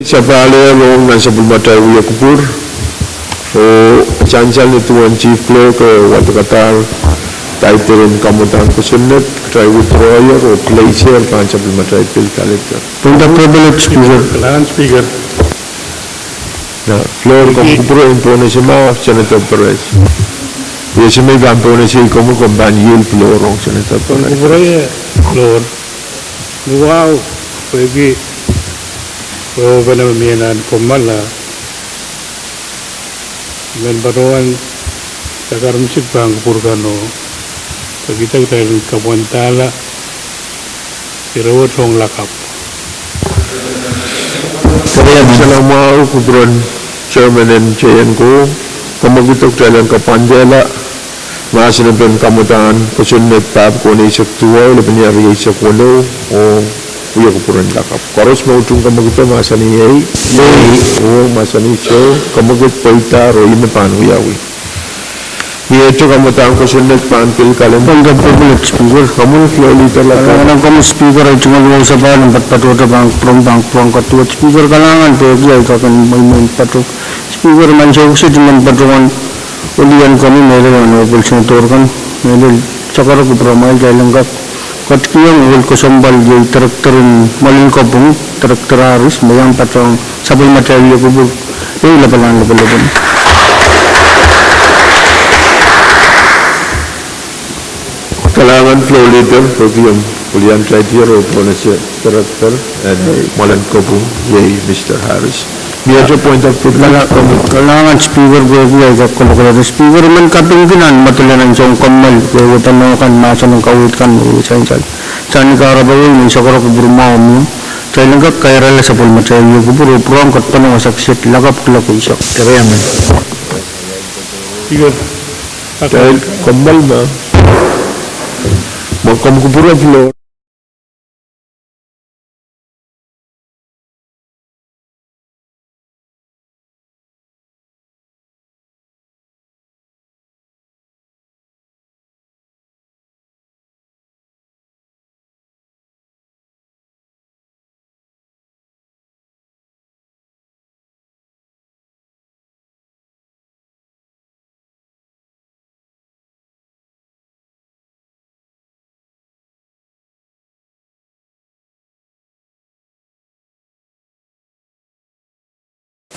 Sapahl ehu rong nan sapwellimatail wia kupwur, oh sansal ni duwen Chief Clerk, eh, wadek atail title en kamwadahn kosonned, kitail withdrawer oh placer pahn sapwellimatail bill kalipda. Point of privilege, Speaker. Kalahngan, Speaker. Nan floor, komw kupwure en pohnese ma, Senator Perez. Wia se me I pahn pohnese komwi, komw pahn yield floor rong Senator Perez. Komw kupwure floor. Ni wahu, pwehki wehwehpene me mie nan kommoal, I men patohwan sakarmsik pahn kupwur kan oh pekihda kitail en kapwandahla ire wet ong lakapw. Salam wahu, kupwuren Chairman en J N ko, komw kihdo kitail en kapwandehla mahsen en kamwadahn kosonned pahpa ko en eisek duwau, lepin rieisek weneu, oh wia kupwuren lakapw. Koaros me utung komw kihdo mahsanih ei, ei, oh mahsanih soh, komw kihdo pweida, oh ih me pahn wiawi. Miehte kamwadahn kosonned pahn bill kalipda. Point of privilege, Speaker. Komwi floor leader, lakapw. Kalahngan komwi Speaker, ei tungoal wahu sapahl en patohdo pahn kupwuromwi pahn kupwuromwi kaduwet. Speaker, kalahngan pwehki ahi kak en mweimwei en patohdo. Speaker, I men sewese I men patohwan welian komwi mehlel nan ohl senator kan, mehlel sakara kupwuramwail, kitail en kak ketikihong ohl kesempwal iei Director en Mwalel Kopwung, Director Harris, me iang patohwan sapwellimatail wia kupwur, eh, lapalahn lapalap en. Kalahngan floor leader, pwehki omw welian title oh pohnese Director en Mwalel Kopwung, iei Mister Harris. Miehte point of privilege. Kala-, kalahngan Speaker, pwehki ahi kak kolokolete. Speaker, I men kapingki nan mwadelen ansou en kommoal, wehwehpen kan, mahsen en kaweid kan, wehwehpen sansal. Sang ni kahrepe wet, I men sakara kupwur mwahu mie. Kitail en kak kairala sapwellimatail wia kupwur oh pwurehng katongoal wasa kiset lakapw kuloak eisek. Eri amen. Speaker. Kitail kommoal ma. Ma komw kupwure floor.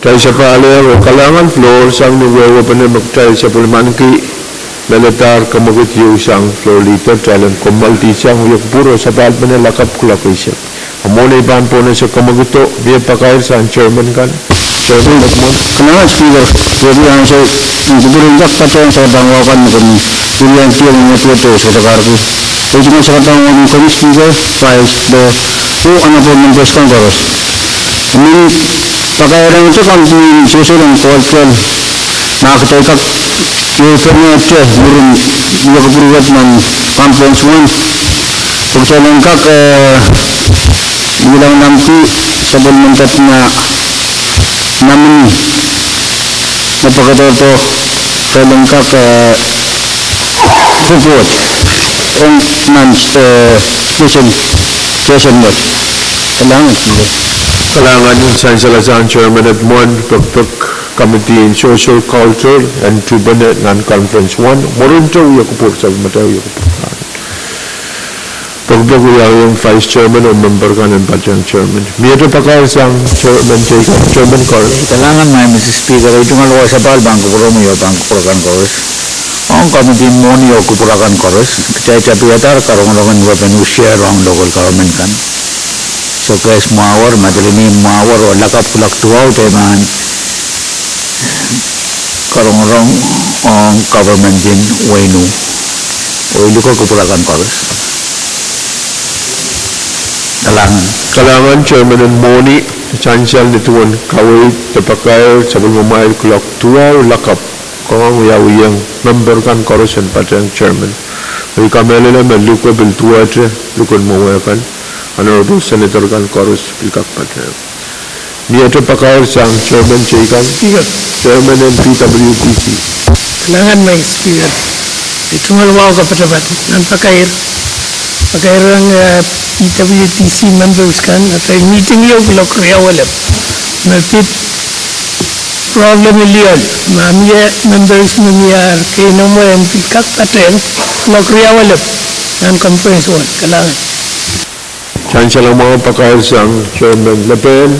Kitail sapahl ehu oh kalahngan floor sang ni wehwehpene me kitail sapwellimaniki mehlel dahr kamwekid ieu sang floor leader, kitail en kommoal di sang wia kupwur oh sapahlpene lakapw kuloak eisek. A mwohn ei pahn pohnese komw kihdo, mie pakair sang chairman kan. Chairman Edmund. Kalahngan Speaker, pwehki ansou en kupwur en kak patohwan sakadahn wahu kan me komwi weliandi oh mwomwohdiwedih oh sekadakarki. Ei tungoal sakadahn wahu komwi Speaker, Vice, oh honorable members kan koaros. I men pakairongete komiti en sohsohl en koahiek, ma kitail kak iei pwurehngete mwurin wia kupwur wet nan Conference One, pwe kitail en kak, eh, ilang nan di sapwellimatail nominee me pwekadahr, kitail en kak, eh, report ong nan, eh, session, session wet. Kalahngan. Kalahngan, sansalasang Chairman Edmund, pekpek komiti en Social Culture and Tupene nan Conference One, mwurinte wia kupwur, sapwellimatail wia kupwur. Pekpek wiahiong Vice Chairman oh member kan en patehng Chairman. Miehte pakair sang Chairman Jacob, Chairman Carl. Kalahngan, Madam Speaker, ei tungoal wahu sapahl pahn kupwuromwi oh pahn kupwur akan koaros. Ong komiti mwohni oh kupwur akan koaros, kitail tapihadahr karongorong en wepen usie ong local government kan. Soh, kehs mwahuwar, madelini mwahuwar oh lakapw kuloak duwau, kitail pahn karongorong ong government en wehin Ih oh I luke kupwur akan koaros. Kalahngan. Kalahngan Chairman en mwohni, sansal ni duwen kaweid de pakair sapwellimamwail kuloak duwau lakapw. Koangoang wiawihong member kan koaros en patehng Chairman. I kamehlele me luke pil duwehte luken mwomwe kan, honorable senator kan koaros pil kak patehng. Miehte pakair sang Chairman Jacob, Chairman en P W D C. Kalahngan, Madam Speaker. Ei tungoal wahu kapatapat nan pakair, pakair ong, eh, P W D C members kan, atail meeting ieu kuloak riau elep. Me pid problem en lioal, ma mie members me mie ar keinemwe en pil kak patehng kuloak riau elep nan conference wet. Kalahngan. Sansal mwahu pakair sang Chairman Lepen,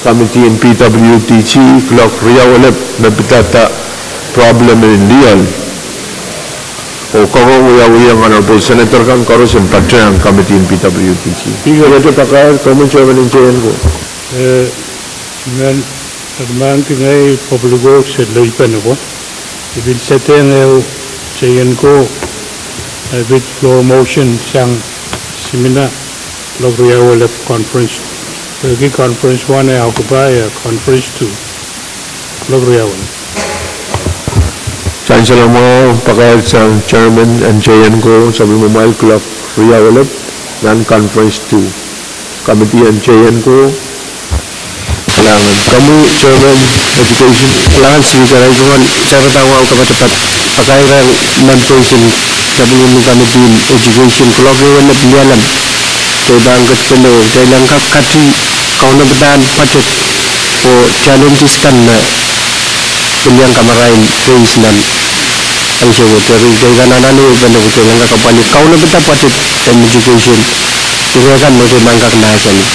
Committee en P W D G, kuloak riau elep me pidada problem en lioal. Oh koaros wiawiong Honorable Senator kan koaros en patehng Committee en P W D G. Iei pakair, komwi Chairman en J N ko. Eh, men, men kihong ei public works e leipen ko. I pil setehng ehu J N ko, eh, pid floor motion sang simina kuloak riau elep conference. Pwehki conference one e occupy, eh, conference two. Kuloak riau elep. Sansal mwahu pakair sang Chairman en J N ko, sapwellimamwail kuloak riau elep, nan conference two. Committee en J N ko, kalahngan. Komwi Chairman Education. Kalahngan Speaker, I pil pahn saikinte wahu kapatapat pakair sang members en sapwellime Committee en Education, kuloak ehu elep lialem. Kitail pahn ketido me kitail en kak kati kaunopada budget oh challenges kan me pil iang kamarain face nan ansou wet. Eri kitail anahne pahn kitail en kak apwalih kaunopada budget en education. Ire kan me kitail pahn kak mahsanih.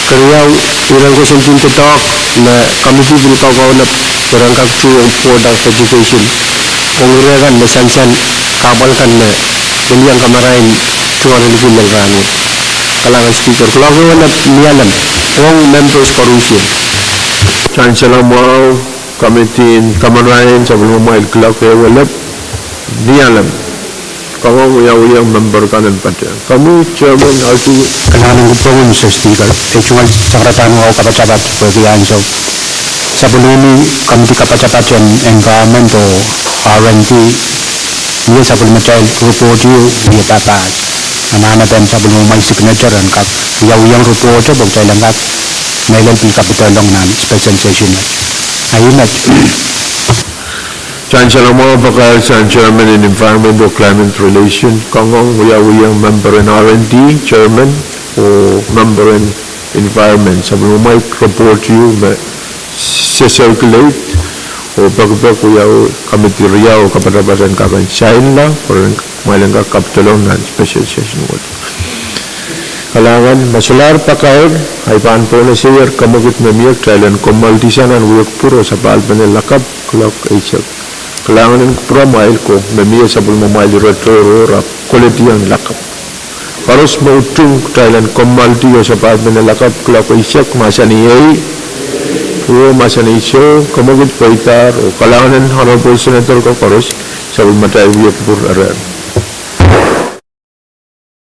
Keriau, iren kosonned en doadoahk me committee pil kaukaunop, iren kak tu ong Board of Education. Ong ire kan me sansal kahpwal kan me pil iang kamarain tungoaleniki lel rahnwet. Kalahngan Speaker, kuloak ehu elep lialem, ong members koarusie. Sansal mwahu, Committee en Kamarain, sapwellimamwail kuloak ehu elep lialem. Kangoang wiawiong member kan en patehng. Komwi Chairman Altu. Kalahngan en kupwuren Mister Speaker. E tungoal saikinte wahu kapatapat pwehki ansou. Sapwellime committee kapatapat en environment oh R and D. Mie sapwellimatail report ieu, mie papahs. Anahne pahn sapwellimamwail signature en kak wiawiong report pwe kitail en kak mehlel pil kapidolong nan special session wet. Ahi met. Sansal mwahu pakair sang Chairman en Environment oh Climate Relation, kangoang wiawiong member en R and D, Chairman, oh member en Environment, sapwellimamwail report ieu me se circulate, oh pekipek wiawi committee riau kapatapat en kak en sainla, pwe ren kumwail en kak kapidolong nan special session wet. Kalahngan. Ma solahr pakair, ahi pahn pwonese ier kamwekid me mie kitail en kommoaldihsang nan wiekpwur oh sapahlpene lakapw kuloak eisek. Kalahngan en kupwuramwail ko me mie sapwellimamwail iretidohr ahpw kolediong lakapw. Koaros me utung kitail en kommoaldih oh sapahlpene lakapw kuloak eisek, mahsanih ei, oh mahsanih soh, kamwekid pweidahr oh kalahngan en Honorable Senator ko koaros, sapwellimatail wiekpwur eren.